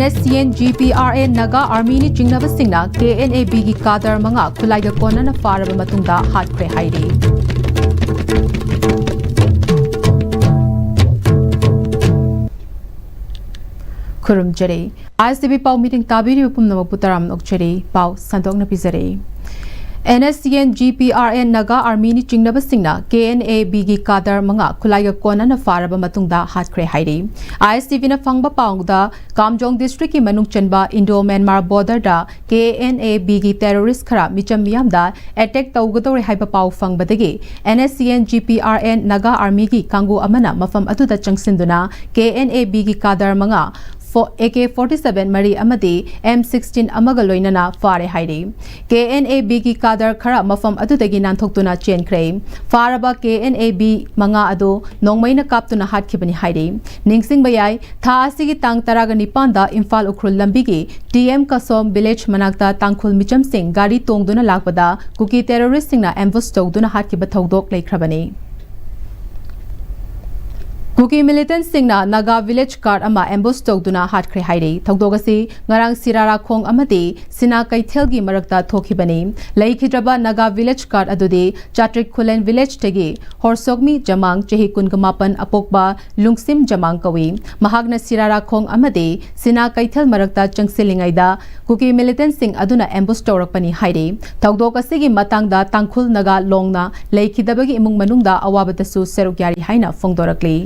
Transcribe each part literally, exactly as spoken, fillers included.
ꯑꯦꯁ C N G P R N Naga ꯑꯥꯔꯃꯤꯅ ꯆꯤꯡꯅꯕꯁꯤꯡꯅ K N A ꯕꯤꯒꯤ ꯀꯥꯗꯔ ꯃꯉꯥ ꯈꯨꯠꯂꯥꯏꯒ ꯀꯣꯟꯅꯅ ꯐꯥꯔꯕ ꯃꯇꯨꯡꯗ ꯍꯥꯠꯈ꯭ꯔꯦ ꯍꯥꯏꯔꯤ꯫ ꯈꯨꯔꯨꯝꯖꯔꯤ꯫ ꯑꯥꯏ ꯑꯦꯁ ꯇꯤ ꯚꯤ ꯄꯥꯎ ꯃꯤꯠꯌꯦꯡ ꯇꯥꯕꯤꯔꯤꯕ ꯄꯨꯝꯅꯃꯛꯄꯨ ꯇꯔꯥꯝꯅ ꯑꯣꯛꯆꯔꯤ꯫ ꯄꯥꯎ ꯁꯟꯗꯣꯛꯅ ꯄꯤꯖꯔꯤ꯫ N S C N G P R N Naga ꯑꯥꯔꯃꯤꯅ ꯆꯤꯡꯅꯕꯁꯤꯡꯅ ꯀꯦ ꯑꯦꯟ ꯑꯦ ꯕꯤꯒꯤ ꯀꯥꯗꯔ ꯃꯉꯥ ꯈꯨꯠꯂꯥꯏꯒ ꯀꯣꯟꯅꯅ ꯐꯥꯔꯕ ꯃꯇꯨꯡꯗ ꯍꯥꯠꯈ꯭ꯔꯦ ꯍꯥꯏꯔꯤ꯫ ꯑꯥꯏ ꯑꯦꯁ ꯇꯤ ꯚꯤꯅ ꯐꯪꯕ ꯄꯥꯎꯗ ꯀꯥꯝꯖꯣꯡ ꯗꯤꯁꯇ꯭ꯔꯤꯛꯀꯤ ꯃꯅꯨꯡ ꯆꯟꯕ ꯏꯟꯗꯣ ꯃ꯭ꯌꯥꯟꯃꯥꯔ ꯕꯣꯔꯗꯔꯗ ꯀꯦ ꯑꯦꯟ ꯑꯦ ꯕꯤꯒꯤ ꯇꯦꯔꯣꯔꯤꯁ ꯈꯔ ꯃꯤꯆꯝ ꯃꯤꯌꯥꯝꯗ ꯑꯦꯇꯦꯛ ꯇꯧꯒꯗꯧꯔꯦ ꯍꯥꯏꯕ ꯄꯥꯎ ꯐꯪꯕꯗꯒꯤ N S C N G P R N Naga ꯑꯥꯔꯃꯤꯒꯤ ꯀꯥꯡꯕꯨ ꯑꯃꯅ ꯃꯐꯝ ꯑꯗꯨꯗ ꯆꯪꯁꯤꯟꯗꯨꯅ ꯀꯦ ꯑꯦꯟ ꯑꯦ ꯕꯤꯒꯤ ꯀꯥꯗꯔ ꯃꯉꯥ, ꯐꯣ-, ꯑꯦ ꯀꯦ ꯐꯣꯔꯇꯤ ꯁꯚꯦꯟ ꯃꯔꯤ ꯑꯃꯗꯤ ꯑꯦꯝ ꯁꯤꯛꯁꯇꯤꯟ ꯑꯃꯒ ꯂꯣꯏꯅꯅ ꯐꯥꯔꯦ ꯍꯥꯏꯔꯤ꯫ ꯀꯦ ꯑꯦꯟ ꯑꯦ ꯕꯤꯒꯤ ꯀꯥꯗꯔ ꯈꯔ ꯃꯐꯝ ꯑꯗꯨꯗꯒꯤ ꯅꯥꯟꯊꯣꯛꯇꯨꯅ ꯆꯦꯟꯈ꯭ꯔꯦ꯫ ꯐꯥꯔꯕ ꯀꯦ ꯑꯦꯟ ꯑꯦ ꯕꯤ ꯃꯉꯥ ꯑꯗꯨ ꯅꯣꯡꯃꯩꯅ ꯀꯥꯞꯇꯨꯅ ꯍꯥꯠꯈꯤꯕꯅꯤ ꯍꯥꯏꯔꯤ꯫ ꯅꯤꯡꯁꯤꯡꯕ ꯌꯥꯏ, ꯊꯥ ꯑꯁꯤꯒꯤ ꯇꯥꯡ ꯇꯔꯥꯒ ꯅꯤꯄꯥꯟꯗ ꯏꯝꯐꯥꯜ ꯎꯈ꯭ꯔꯨꯜ ꯂꯝꯕꯤꯒꯤ ꯇꯤ ꯑꯦꯝ ꯀꯁꯣꯝ ꯚꯤꯂꯦꯖ ꯃꯅꯥꯛꯇ ꯇꯥꯡꯈꯨꯜ ꯃꯤꯆꯝꯁꯤꯡ ꯒꯥꯔꯤ ꯇꯣꯡꯗꯨꯅ ꯂꯥꯛꯄꯗ ꯀꯨꯀꯤ ꯇꯦꯔꯣꯔꯤꯁꯁꯤꯡꯅ ꯑꯦꯝꯕꯨꯁ ꯇꯧꯗꯨꯅ ꯍꯥꯠꯈꯤꯕ ꯊꯧꯗꯣꯛ ꯂꯩꯈ꯭ꯔꯕꯅꯤ꯫ ꯀꯨꯀꯤ ꯃꯤꯂꯤꯇꯦꯟꯠꯁꯤꯡꯅ ꯅꯥꯒꯥ ꯚꯤꯂꯦꯖ ꯒꯥꯔꯗ ꯑꯃ ꯑꯦꯝꯕꯨꯁ ꯇꯧꯗꯨꯅ ꯍꯥꯠꯈ꯭ꯔꯦ ꯍꯥꯏꯔꯤ꯫ ꯊꯧꯗꯣꯛ ꯑꯁꯤ ꯉꯔꯥꯡ ꯁꯤꯔꯥꯔꯥꯈꯣꯡ ꯑꯃꯗꯤ ꯁꯤꯅꯥ ꯀꯩꯊꯦꯜꯒꯤ ꯃꯔꯛꯇ ꯊꯣꯛꯈꯤꯕꯅꯤ꯫ ꯂꯩꯈꯤꯗ꯭ꯔꯕ ꯅꯥꯒꯥ ꯚꯤꯂꯦꯖ ꯒꯥꯔꯗ ꯑꯗꯨꯗꯤ ꯆꯥꯇ꯭ꯔꯤꯛ ꯈꯨꯂꯦꯟ ꯚꯤꯂꯦꯖꯇꯒꯤ ꯍꯣꯔꯁꯣꯛꯃꯤ ꯖꯃꯥꯡ, ꯆꯍꯤ ꯀꯨꯟꯒ ꯃꯥꯄꯟ, ꯑꯄꯣꯛꯄ ꯂꯨꯡꯁꯤꯝ ꯖꯃꯥꯡ ꯀꯧꯏ꯫ ꯃꯍꯥꯛꯅ ꯁꯤꯔꯥꯔꯥꯈꯣꯡ ꯑꯃꯗꯤ ꯁꯤꯅꯥ ꯀꯩꯊꯦꯜ ꯃꯔꯛꯇ ꯆꯪꯁꯤꯜꯂꯤꯉꯩꯗ ꯀꯨꯀꯤ ꯃꯤꯂꯤꯇꯦꯟꯠꯁꯤꯡ ꯑꯗꯨꯅ ꯑꯦꯝꯕꯨꯁ ꯇꯧꯔꯛꯄꯅꯤ ꯍꯥꯏꯔꯤ꯫ ꯊꯧꯗꯣꯛ ꯑꯁꯤꯒꯤ ꯃꯇꯥꯡꯗ ꯇꯥꯡꯈꯨꯜ ꯅꯥꯒꯥ ꯂꯣꯡꯅ ꯂꯩꯈꯤꯗꯕꯒꯤ ꯏꯃꯨꯡ ꯃꯅꯨꯡꯗ ꯑꯋꯥꯕꯗꯁꯨ ꯁꯔꯨꯛ ꯌꯥꯔꯤ ꯍꯥꯏꯅ ꯐꯣꯡꯗꯣꯔꯛꯂꯤ꯫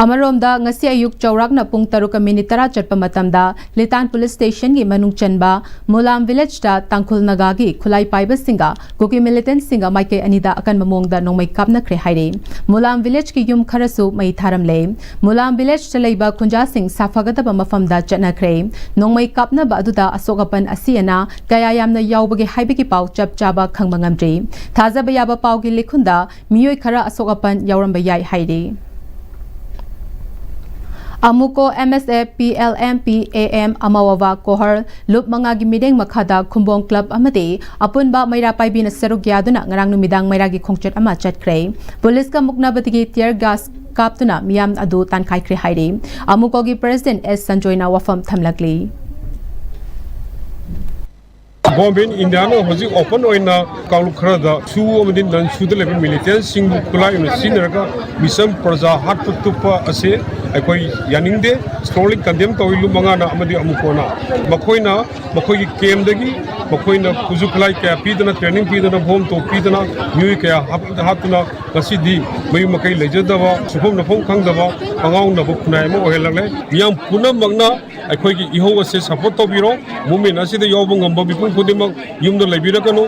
ꯑꯃꯔꯣꯝꯗ, ꯉꯁꯤ ꯑꯌꯨꯛ ꯆꯥꯎꯔꯥꯛꯅ ꯄꯨꯡ ꯇꯔꯨꯛꯀ ꯃꯤꯅꯤꯠ ꯇꯔꯥ ꯆꯠꯄ ꯃꯇꯝꯗ ꯂꯤꯇꯥꯟ ꯄꯨꯂꯤꯁ ꯁ꯭ꯇꯦꯁꯟꯒꯤ ꯃꯅꯨꯡ ꯆꯟꯕ ꯃꯨꯂꯥꯝ ꯚꯤꯂꯦꯖꯇ ꯇꯥꯡꯈꯨꯜ ꯅꯥꯒꯥꯒꯤ ꯈꯨꯠꯂꯥꯏ ꯄꯥꯏꯕꯁꯤꯡꯒ ꯀꯨꯀꯤ ꯃꯤꯂꯤꯇꯦꯟꯠꯁꯤꯡꯒ ꯃꯥꯏꯀꯩ ꯑꯅꯤꯗ ꯑꯀꯟꯕ ꯃꯑꯣꯡꯗ ꯅꯣꯡꯃꯩ ꯀꯥꯞꯅꯈ꯭ꯔꯦ ꯍꯥꯏꯔꯤ꯫ ꯃꯨꯂꯥꯝ ꯚꯤꯂꯦꯖꯀꯤ ꯌꯨꯝ ꯈꯔꯁꯨ ꯃꯩ ꯊꯥꯔꯝꯂꯦ꯫ ꯃꯨꯂꯥꯝ ꯚꯤꯂꯦꯖꯇ ꯂꯩꯕ ꯈꯨꯟꯖꯥꯁꯤꯡ ꯁꯥꯐꯒꯗꯕ ꯃꯐꯝꯗ ꯆꯠꯅꯈ꯭ꯔꯦ꯫ ꯅꯣꯡꯃꯩ ꯀꯥꯞꯅꯕ ꯑꯗꯨꯗ ꯑꯁꯣꯛ ꯑꯄꯟ ꯑꯁꯤ ꯑꯅꯥ ꯀꯌꯥ ꯌꯥꯝꯅ ꯌꯥꯎꯕꯒꯦ ꯍꯥꯏꯕꯒꯤ ꯄꯥꯎ ꯆꯞ ꯆꯥꯕ ꯈꯪꯕ ꯉꯝꯗ꯭ꯔꯤ꯫ ꯊꯥꯖꯕ ꯌꯥꯕ ꯄꯥꯎꯒꯤ ꯂꯤꯈꯨꯟꯗ ꯃꯤꯑꯣꯏ ꯈꯔ ꯑꯁꯣꯛ ꯑꯄꯟ ꯌꯥꯎꯔꯝꯕ ꯌꯥꯏ ꯍꯥꯏꯔꯤ꯫ ꯑꯃꯨꯀꯣ M S A P L M P A M ꯑꯃꯋꯥꯋꯥ ꯀꯣꯍꯔ ꯂꯨꯞ ꯃꯉꯥꯒꯤ ꯃꯤꯠꯌꯦꯡ ꯃꯈꯥꯗ ꯈꯨꯝꯕꯣꯡ ꯀ꯭ꯂꯕ ꯑꯃꯗꯤ ꯑꯄꯨꯟꯕ ꯃꯩꯔꯥ ꯄꯥꯏꯕꯤꯅ ꯁꯔꯨꯛ ꯌꯥꯗꯨꯅ ꯉꯔꯥꯡ ꯅꯨꯃꯤꯗꯥꯡ ꯃꯩꯔꯥꯒꯤ ꯈꯣꯡꯆꯠ ꯑꯃ ꯆꯠꯈ꯭ꯔꯦ꯫ ꯄꯨꯂꯤꯁꯀ ꯃꯨꯛꯅꯕꯗꯒꯤ tear gas ꯀꯥꯞꯇꯨꯅ ꯃꯤꯌꯥꯝ ꯑꯗꯨ ꯇꯥꯟꯈꯥꯏꯈ꯭ꯔꯦ ꯍꯥꯏꯔꯤ꯫ ꯑꯃꯨꯀꯣꯒꯤ president ꯑꯦꯁ ꯁꯟꯖꯣꯏꯅ ꯋꯥꯐꯝ ꯊꯝꯂꯛꯂꯤ꯫ ꯒꯣꯔꯃꯦꯟ ꯏꯟꯗꯤꯌꯥꯅ ꯍꯧꯖꯤꯛ ꯑꯣꯄꯟ ꯑꯣꯏꯅ ꯀꯥꯡꯂꯨꯞ ꯈꯔꯗ ꯁꯨ ꯑꯃꯗꯤ ꯅꯟ ꯁꯨꯗ ꯂꯩꯕ ꯃꯤꯂꯤꯇꯦꯟꯁꯤꯡꯕꯨ ꯈꯨꯠꯂꯥꯏ ꯑꯣꯏꯅ ꯁꯤꯖꯤꯟꯅꯔꯒ ꯃꯤꯆꯝ ꯄ꯭ꯔꯖꯥ ꯍꯥꯠꯄ ꯇꯨꯞꯄ ꯑꯁꯤ ꯑꯩꯈꯣꯏ ꯌꯥꯅꯤꯡꯗꯦ꯫ Strongly condemn ꯇꯧꯏ ꯂꯨꯞ ꯃꯉꯥꯅ ꯑꯃꯗꯤ ꯑꯃꯨꯀꯣꯅ꯫ ꯃꯈꯣꯏꯅ ꯃꯈꯣꯏꯒꯤ ꯀꯦꯝꯗꯒꯤ ꯃꯈꯣꯏꯅ ꯈꯨꯠꯁꯨ ꯈꯨꯠꯂꯥꯏ ꯀꯌꯥ ꯄꯤꯗꯅ, training ꯄꯤꯗꯅ, ꯕꯣꯝ ꯇꯣꯞ ꯄꯤꯗꯅ, ꯃꯤꯑꯣꯏ ꯀꯌꯥ ꯍꯥꯞ-, ꯍꯥꯠꯇꯨꯅ ꯉꯁꯤꯗꯤ ꯃꯌꯨꯝ ꯃꯀꯩ ꯂꯩꯖꯗꯕ, ꯁꯨꯐꯝ ꯅꯣꯐꯝ ꯈꯪꯗꯕ, ꯑꯉꯥꯎꯅꯕ ꯈꯨꯟꯅꯥꯏ ꯑꯃ ꯑꯣꯏꯍꯜꯂꯛꯂꯦ꯫ ꯃꯤꯌꯥꯝ ꯄꯨꯝꯅꯃꯛꯅ ꯑꯩꯈꯣꯏꯒꯤ ꯏꯍꯧ ꯑꯁꯦ support ꯇꯧꯕꯤꯔꯣ꯫ Movement ꯑꯁꯤꯗ ꯌꯥꯎꯕ ꯉꯝꯕ ꯃꯤꯄꯨꯝ ꯈꯨꯗꯤꯡꯃꯛ ꯌꯨꯝꯗ ꯂꯩꯕꯤꯔꯒꯅꯨ꯫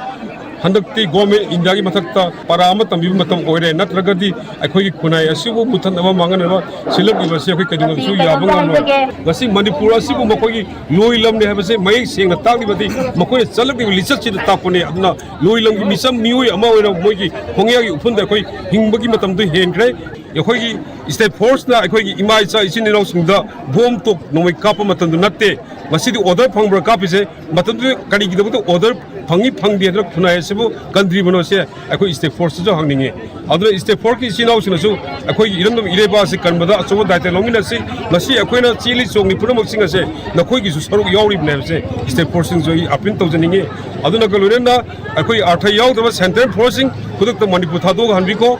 ꯍꯟꯗꯛꯇꯤ ꯒꯣꯔꯃꯦꯟ ꯏꯟꯗꯤꯌꯥꯒꯤ ꯃꯊꯛꯇ ꯄꯔꯥ ꯑꯃ ꯇꯝꯕꯤꯕ ꯃꯇꯝ ꯑꯣꯏꯔꯦ, ꯅꯠꯇ꯭ꯔꯒꯗꯤ ꯑꯩꯈꯣꯏꯒꯤ ꯈꯨꯟꯅꯥꯏ ꯑꯁꯤꯕꯨ ꯃꯨꯊꯠꯅꯕ ꯃꯥꯡꯍꯟꯅꯕ ꯁꯤꯜꯂꯛꯂꯤꯕꯁꯤ ꯑꯩꯈꯣꯏ ꯀꯩꯗꯧꯉꯩꯗꯁꯨ ꯌꯥꯕ ꯉꯝꯂꯣꯏ꯫ ꯉꯁꯤ ꯃꯅꯤꯄꯨꯔ ꯑꯁꯤꯕꯨ ꯃꯈꯣꯏꯒꯤ ꯂꯣꯏ ꯂꯝꯅꯤ ꯍꯥꯏꯕꯁꯦ ꯃꯌꯦꯛ ꯁꯦꯡꯅ ꯇꯥꯛꯂꯤꯕꯗꯤ ꯃꯈꯣꯏꯅ ꯆꯠꯂꯛꯂꯤꯕ ꯂꯤꯆꯠꯁꯤꯗ ꯇꯥꯛꯄꯅꯤ꯫ ꯑꯗꯨꯅ ꯂꯣꯏ ꯂꯝꯒꯤ ꯃꯤꯆꯝ ꯃꯤꯑꯣꯏ ꯑꯃ ꯑꯣꯏꯅ ꯃꯣꯏꯒꯤ ꯈꯣꯡꯌꯥꯒꯤ ꯎꯐꯨꯟꯗ ꯑꯩꯈꯣꯏ ꯍꯤꯡꯕꯒꯤ ꯃꯇꯝꯗꯨ ꯍꯦꯟꯈ꯭ꯔꯦ꯫ ꯑꯩꯈꯣꯏꯒꯤ state forceꯅ ꯑꯩꯈꯣꯏꯒꯤ ꯏꯃꯥ ꯏꯆꯥ ꯏꯆꯤꯟ ꯏꯅꯥꯎꯁꯤꯡꯗ ꯕꯣꯝ ꯇꯣꯛ ꯅꯣꯡꯃꯩ ꯀꯥꯞꯄ ꯃꯇꯝꯗꯨ ꯅꯠꯇꯦ꯫ ꯉꯁꯤꯗꯤ order ꯐꯪꯕ꯭ꯔꯥ ꯀꯥꯞꯄꯤꯁꯦ? ꯃꯇꯝꯗꯨꯗ ꯀꯔꯤꯒꯤꯗꯃꯛꯇ order ꯐꯪꯉꯤ ꯐꯪꯗꯦ ꯍꯥꯏꯗꯅ ꯈꯨꯟꯅꯥꯏ ꯑꯁꯤꯕꯨ ꯀꯟꯗ꯭ꯔꯤꯕꯅꯣ ꯁꯦ ꯑꯩꯈꯣꯏ state forceꯇꯁꯨ ꯍꯪꯅꯤꯡꯉꯤ꯫ ꯑꯗꯨꯅ state forceꯀꯤ ꯏꯆꯤꯟ ꯏꯅꯥꯎꯁꯤꯡꯅꯁꯨ ꯑꯩꯈꯣꯏꯒꯤ ꯏꯔꯝꯗꯝ ꯏꯔꯩꯕꯥꯛ ꯑꯁꯤ ꯀꯟꯕꯗ ꯑꯆꯧꯕ ꯗꯥꯏꯇ ꯂꯧꯃꯤꯟꯅꯁꯤ꯫ ꯉꯁꯤ ꯑꯩꯈꯣꯏꯅ ꯆꯦꯜꯂꯤ ꯆꯣꯡꯂꯤ ꯄꯨꯝꯅꯃꯛꯁꯤꯡ ꯑꯁꯦ ꯅꯈꯣꯏꯒꯤꯁꯨ ꯁꯔꯨꯛ ꯌꯥꯎꯔꯤꯕꯅꯦ ꯍꯥꯏꯕꯁꯦ state forceꯁꯤꯡꯁꯨ ꯑꯩ appeal ꯇꯧꯖꯅꯤꯡꯉꯤ꯫ ꯑꯗꯨꯅꯒ ꯂꯣꯏꯅꯅ ꯑꯩꯈꯣꯏ ꯑꯥꯔꯊ ꯌꯥꯎꯗꯕ central forceꯁꯤꯡ ꯈꯨꯗꯛꯇ ꯃꯅꯤꯄꯨꯔ ꯊꯥꯗꯣꯛꯍꯟꯕꯤꯈꯣ꯫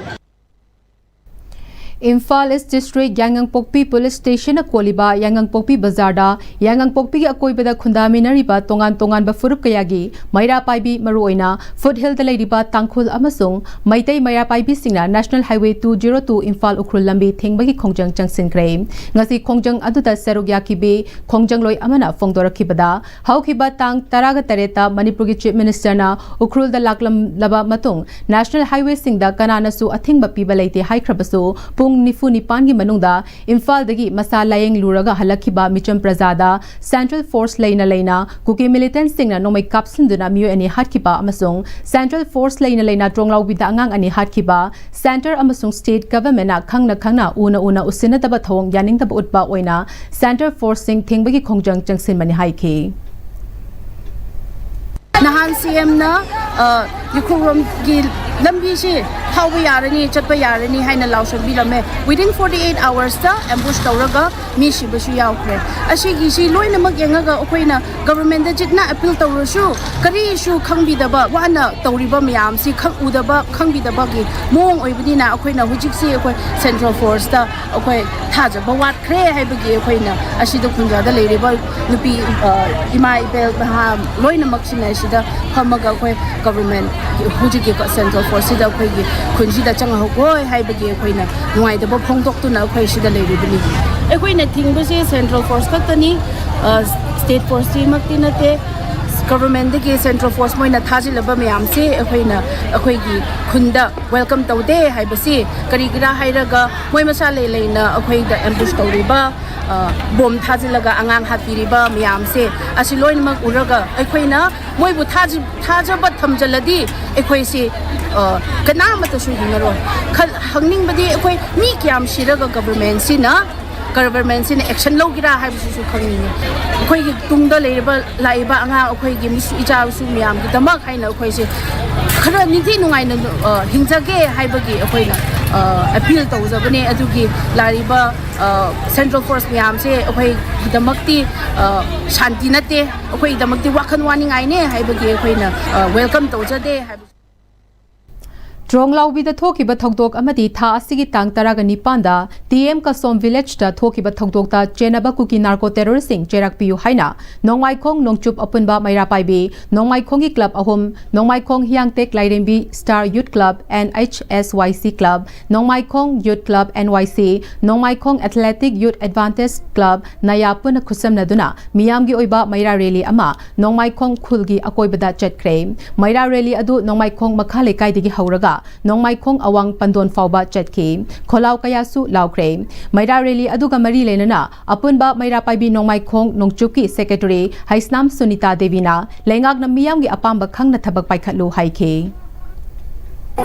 ꯏꯝꯐꯥꯜ East District ꯌꯥꯏꯉꯪꯄꯣꯛꯄꯤ Police Stationꯅ ꯀꯣꯜꯂꯤꯕ ꯌꯥꯏꯉꯪꯄꯣꯛꯄꯤ ꯕꯖꯥꯔꯗ ꯌꯥꯏꯉꯪꯄꯣꯛꯄꯤꯒꯤ ꯑꯀꯣꯏꯕꯗ ꯈꯨꯟꯗꯥꯃꯤꯟꯅꯔꯤꯕ ꯇꯣꯉꯥꯟ ꯇꯣꯉꯥꯟꯕ ꯐꯨꯔꯨꯞ ꯀꯌꯥꯒꯤ ꯃꯩꯔꯥ ꯄꯥꯏꯕꯤ, ꯃꯔꯨꯑꯣꯏꯅ Foothillꯗ ꯂꯩꯔꯤꯕ ꯇꯥꯡꯈꯨꯜ ꯑꯃꯁꯨꯡ Meitei ꯃꯩꯔꯥ ꯄꯥꯏꯕꯤꯁꯤꯡꯅ National Highway two zero two Imphal Ukhrul ꯂꯝꯕꯤ ꯊꯤꯡꯕꯒꯤ ꯈꯣꯡꯖꯪ ꯆꯪꯁꯤꯟꯈ꯭ꯔꯦ꯫ ꯉꯁꯤ ꯈꯣꯡꯖꯪ ꯑꯗꯨꯗ ꯁꯔꯨꯛ ꯌꯥꯈꯤꯕꯤ ꯈꯣꯡꯖꯪꯂꯣꯏ ꯑꯃꯅ ꯐꯣꯡꯗꯣꯔꯛꯈꯤꯕꯗ, ꯍꯧꯈꯤꯕ ꯇꯥꯡ ꯇꯔꯥꯒ ꯇꯔꯦꯠꯇ ꯃꯅꯤꯄꯨꯔꯒꯤ Chief Ministerꯅ ꯎꯈ꯭ꯔꯨꯜꯗ ꯂꯥꯛꯂꯝꯂꯕ ꯃꯇꯨꯡ National Highwayꯁꯤꯡꯗ ꯀꯅꯥꯅꯁꯨ ꯑꯊꯤꯡꯕ ꯄꯤꯕ ꯂꯩꯇꯦ ꯍꯥꯏꯈ꯭ꯔꯕꯁꯨ, ꯄꯨꯡ ꯄꯨꯡ ꯅꯤꯐꯨ ꯅꯤꯄꯥꯟꯒꯤ ꯃꯅꯨꯡꯗ ꯏꯝꯐꯥꯜꯗꯒꯤ ꯃꯁꯥ ꯂꯥꯌꯦꯡꯂꯨꯔꯒ ꯍꯜꯂꯛꯈꯤꯕ ꯃꯤꯆꯝ ꯄ꯭ꯔꯖꯥꯗ ꯁꯦꯟꯇ꯭ꯔꯦꯜ ꯐꯣꯔꯁ ꯂꯩꯅ ꯂꯩꯅ ꯀꯨꯀꯤ ꯃꯤꯂꯤꯇꯦꯟꯠꯁꯤꯡꯅ ꯅꯣꯡꯃꯩ ꯀꯥꯞꯁꯤꯟꯗꯨꯅ ꯃꯤꯑꯣꯏ ꯑꯅꯤ ꯍꯥꯠꯈꯤꯕ ꯑꯃꯁꯨꯡ ꯁꯦꯟꯇ꯭ꯔꯦꯜ ꯐꯣꯔꯁ ꯂꯩꯅ ꯂꯩꯅ ꯇ꯭ꯔꯣꯡꯂꯥꯎꯕꯤꯗ ꯑꯉꯥꯡ ꯑꯅꯤ ꯍꯥꯠꯈꯤꯕ, ꯁꯦꯟꯇꯔ ꯑꯃꯁꯨꯡ ꯁ꯭ꯇꯦꯠ ꯒꯚꯔꯟꯃꯦꯟꯠꯅ ꯈꯪꯅ ꯈꯪꯅ ꯎꯅ ꯎꯅ ꯎꯁꯤꯟꯅꯗꯕ ꯊꯧꯑꯣꯡ ꯌꯥꯅꯤꯡꯗꯕ ꯎꯠꯄ ꯑꯣꯏꯅ ꯁꯦꯟꯇ꯭ꯔꯦꯜ ꯐꯣꯔꯁꯁꯤꯡ ꯊꯤꯡꯕꯒꯤ ꯈꯣꯡꯖꯪ ꯆꯪꯁꯤꯟꯕꯅꯤ ꯍꯥꯏꯈꯤ꯫ ꯅꯍꯥꯟ ꯁꯤ ꯑꯦꯝꯅ ꯎꯈ꯭ꯔꯨꯜꯔꯣꯝꯒꯤ ꯂꯝꯕꯤꯁꯤ ꯐꯥꯎꯕ ꯌꯥꯔꯅꯤ, ꯆꯠꯄ ꯌꯥꯔꯅꯤ ꯍꯥꯏꯅ ꯂꯥꯎꯁꯟꯕꯤꯔꯝꯃꯦ꯫ Within forty eight hoursꯇ ambush ꯇꯧꯔꯒ ꯃꯤ ꯁꯤꯕꯁꯨ ꯌꯥꯎꯈ꯭ꯔꯦ꯫ ꯑꯁꯤꯒꯤꯁꯤ ꯂꯣꯏꯅꯃꯛ ꯌꯦꯡꯉꯒ ꯑꯩꯈꯣꯏꯅ ꯒꯚꯔꯟꯃꯦꯟꯠꯇ ꯆꯤꯠꯅ ꯑꯄꯤꯜ ꯇꯧꯔꯁꯨ ꯀꯔꯤꯁꯨ ꯈꯪꯕꯤꯗꯕ, ꯋꯥꯅ ꯇꯧꯔꯤꯕ ꯃꯌꯥꯝꯁꯤ ꯈꯪ ꯎꯗꯕ, ꯈꯪꯕꯤꯗꯕꯒꯤ ꯃꯑꯣꯡ ꯑꯣꯏꯕꯅꯤꯅ ꯑꯩꯈꯣꯏꯅ ꯍꯧꯖꯤꯛꯁꯤ ꯑꯩꯈꯣꯏ ꯁꯦꯟꯇ꯭ꯔꯦꯜ ꯐꯣꯔꯁꯇ ꯑꯩꯈꯣꯏ ꯊꯥꯖꯕ ꯋꯥꯠꯈ꯭ꯔꯦ ꯍꯥꯏꯕꯒꯤ ꯑꯩꯈꯣꯏꯅ ꯑꯁꯤꯗ ꯈꯨꯟꯖꯥꯗ ꯂꯩꯔꯤꯕ ꯅꯨꯄꯤ, ꯑ, ꯏꯃꯥ ꯏꯕꯦꯜ ꯅꯍꯥ ꯂꯣꯏꯅꯃꯛꯁꯤꯅ ꯑꯁꯤꯗ ꯐꯝꯃꯒ ꯑꯩꯈꯣꯏ ꯒꯚꯔꯟꯃꯦꯟꯠ ꯍꯧꯖꯤꯛꯀꯤ ꯁꯦꯟꯇ꯭ꯔꯦꯜ ꯐꯣꯔꯁꯁꯤꯗ ꯑꯩꯈꯣꯏꯒꯤ ꯈꯨꯟꯁꯤꯗ ꯆꯪꯍꯧꯈꯣꯏ ꯍꯥꯏꯕꯒꯤ ꯑꯩꯈꯣꯏꯅ ꯅꯨꯡꯉꯥꯏꯇꯕ ꯐꯣꯡꯗꯣꯛꯇꯨꯅ ꯑꯩꯈꯣꯏ ꯁꯤꯗ ꯂꯩꯔꯤꯕꯅꯤ꯫ ꯑꯩꯈꯣꯏꯅ ꯊꯤꯡꯕꯁꯦ ꯁꯦꯟꯇ꯭ꯔꯦꯜ ꯐꯣꯔꯁ ꯈꯛꯇꯅꯤ, ꯑ, ꯁ꯭ꯇꯦꯠ ꯐꯣꯔꯁꯇꯤꯃꯛꯇꯤ ꯅꯠꯇꯦ꯫ ꯒꯚꯔꯟꯃꯦꯟꯠꯇꯒꯤ ꯁꯦꯟꯇ꯭ꯔꯦꯜ ꯐꯣꯔꯁ ꯃꯣꯏꯅ ꯊꯥꯖꯤꯜꯂꯕ ꯃꯌꯥꯝꯁꯦ ꯑꯩꯈꯣꯏꯅ ꯑꯩꯈꯣꯏꯒꯤ ꯈꯨꯟꯗ ꯋꯦꯜꯀꯝ ꯇꯧꯗꯦ ꯍꯥꯏꯕꯁꯤ ꯀꯔꯤꯒꯤꯔꯥ ꯍꯥꯏꯔꯒ ꯃꯣꯏ ꯃꯁꯥ ꯂꯩ ꯂꯩꯅ ꯑꯩꯈꯣꯏꯗ ambush ꯇꯧꯔꯤꯕ, ꯑ, ꯕꯣꯝ ꯊꯥꯖꯤꯜꯂꯒ ꯑꯉꯥꯡ ꯍꯥꯠꯄꯤꯔꯤꯕ ꯃꯌꯥꯝꯁꯦ ꯑꯁꯤ ꯂꯣꯏꯅꯃꯛ ꯎꯔꯒ ꯑꯩꯈꯣꯏꯅ ꯃꯣꯏꯕꯨ ꯊꯥꯖꯤ-, ꯊꯥꯖꯕ ꯊꯝꯖꯤꯜꯂꯗꯤ ꯑꯩꯈꯣꯏꯁꯤ, ꯑ, ꯀꯅꯥꯃꯠꯇꯁꯨ ꯍꯤꯡꯉꯔꯣꯏ꯫ ꯈꯜ-, ꯍꯪꯅꯤꯡꯕꯗꯤ ꯑꯩꯈꯣꯏ ꯃꯤ ꯀꯌꯥꯝ ꯁꯤꯔꯒ ꯒꯚꯔꯟꯃꯦꯟꯠꯁꯤꯅ, ꯒꯚꯔꯟꯃꯦꯟꯠꯁꯤꯅ action ꯂꯧꯒꯦꯔꯥ ꯍꯥꯏꯕꯁꯤꯁꯨ ꯈꯪꯅꯤꯡꯉꯤ꯫ ꯑꯩꯈꯣꯏꯒꯤ ꯇꯨꯡꯗ ꯂꯩꯔꯤꯕ, ꯂꯥꯛꯏꯕ ꯑꯉꯥꯡ ꯑꯩꯈꯣꯏꯒꯤ ꯃꯤꯁꯨ, ꯏꯆꯥꯁꯨ ꯃꯌꯥꯝꯒꯤꯗꯃꯛ ꯍꯥꯏꯅ ꯑꯩꯈꯣꯏꯁꯦ ꯈꯔ ꯅꯤꯡꯊꯤ ꯅꯨꯡꯉꯥꯏꯅ, ꯑ, ꯍꯤꯡꯖꯒꯦ ꯍꯥꯏꯕꯒꯤ ꯑꯩꯈꯣꯏꯅ, ꯑ, ꯑꯄꯤꯜ ꯇꯧꯖꯕꯅꯦ꯫ ꯑꯗꯨꯒꯤ ꯂꯥꯛꯂꯤꯕ, ꯑ, ꯁꯦꯟꯇ꯭ꯔꯦꯜ ꯐꯣꯔꯁ ꯃꯌꯥꯝꯁꯦ ꯑꯩꯈꯣꯏꯒꯤꯗꯃꯛꯇꯤ, ꯑ, ꯁꯥꯟꯇꯤ ꯅꯠꯇꯦ, ꯑꯩꯈꯣꯏꯒꯤꯗꯃꯛꯇꯤ ꯋꯥꯈꯜ ꯋꯥꯅꯤꯡꯉꯥꯏꯅꯦ ꯍꯥꯏꯕꯒꯤ ꯑꯩꯈꯣꯏꯅ, ꯑ, welcome ꯇꯧꯖꯗꯦ ꯍꯥꯏꯕ꯫ ꯇ꯭ꯔꯣꯡꯂꯥꯎꯕꯤꯗ ꯊꯣꯛꯈꯤꯕ ꯊꯧꯗꯣꯛ ꯑꯃꯗꯤ ꯊꯥ ꯑꯁꯤꯒꯤ ꯇꯥꯡ ꯇꯔꯥꯒ ꯅꯤꯄꯥꯟꯗ ꯇꯤ ꯑꯦꯝ ꯀꯁꯣꯝ ꯚꯤꯂꯦꯖꯇ ꯊꯣꯛꯈꯤꯕ ꯊꯧꯗꯣꯛꯇ ꯆꯦꯟꯅꯕ ꯀꯨꯀꯤ ꯅꯥꯔꯀꯣ ꯇꯦꯔꯣꯔꯤꯁꯁꯤꯡ ꯆꯦꯔꯥꯛꯄꯤꯌꯨ ꯍꯥꯏꯅ ꯅꯣꯡꯃꯥꯏꯈꯣꯡ ꯅꯣꯡꯆꯨꯞ ꯑꯄꯨꯟꯕ ꯃꯩꯔꯥ ꯄꯥꯏꯕꯤ, ꯅꯣꯡꯃꯥꯏꯈꯣꯡꯒꯤ ꯀ꯭ꯂꯕ ꯑꯍꯨꯝ, ꯅꯣꯡꯃꯥꯏꯈꯣꯡ ꯍꯤꯌꯥꯡꯇꯦꯛ Lairembi star youth club, N H S Y C club, Nongmaikhong youth club, N Y C, Nongmaikhong athletic ꯌꯨꯠ ꯑꯦꯗꯚꯥꯟꯇꯦꯖ ꯀ꯭ꯂꯕ, ꯅꯌꯥ ꯄꯨꯟꯅ ꯈꯨꯠꯁꯝꯅꯗꯨꯅ ꯃꯤꯌꯥꯝꯒꯤ ꯑꯣꯏꯕ ꯃꯩꯔꯥ ꯔꯦꯂꯤ ꯑꯃ ꯅꯣꯡꯃꯥꯏꯈꯣꯡ ꯈꯨꯜꯒꯤ ꯑꯀꯣꯏꯕꯗ ꯆꯠꯈ꯭ꯔꯦ꯫ ꯃꯩꯔꯥ ꯔꯦꯂꯤ ꯑꯗꯨ ꯅꯣꯡꯃꯥꯏꯈꯣꯡ ꯃꯈꯥ ꯂꯩꯀꯥꯏꯗꯒꯤ ꯍꯧꯔꯒ ꯅꯣꯡꯃꯥꯏꯈꯣꯡ ꯑꯋꯥꯡ ꯄꯟꯗꯣꯟ ꯐꯥꯎꯕ ꯆꯠꯈꯤ꯫ ꯈꯣꯜꯂꯥꯎ ꯀꯌꯥꯁꯨ ꯂꯥꯎꯈ꯭ꯔꯦ꯫ ꯃꯩꯔꯥ ꯔꯦꯂꯤ ꯑꯗꯨꯒ ꯃꯔꯤ ꯂꯩꯅꯅ ꯑꯄꯨꯟꯕ ꯃꯩꯔꯥ ꯄꯥꯏꯕꯤ ꯅꯣꯡꯃꯥꯏꯈꯣꯡ ꯅꯣꯡꯆꯨꯞꯀꯤ ꯁꯦꯀ꯭ꯔꯦꯇꯔꯤ ꯍꯩꯁꯅꯥꯝ ꯁꯨꯅꯤꯇꯥ ꯗꯦꯕꯤꯅ ꯂꯩꯉꯥꯛꯅ ꯃꯤꯌꯥꯝꯒꯤ ꯑꯄꯥꯝꯕ ꯈꯪꯅ ꯊꯕꯛ ꯄꯥꯏꯈꯠꯂꯨ ꯍꯥꯏꯈꯤ꯫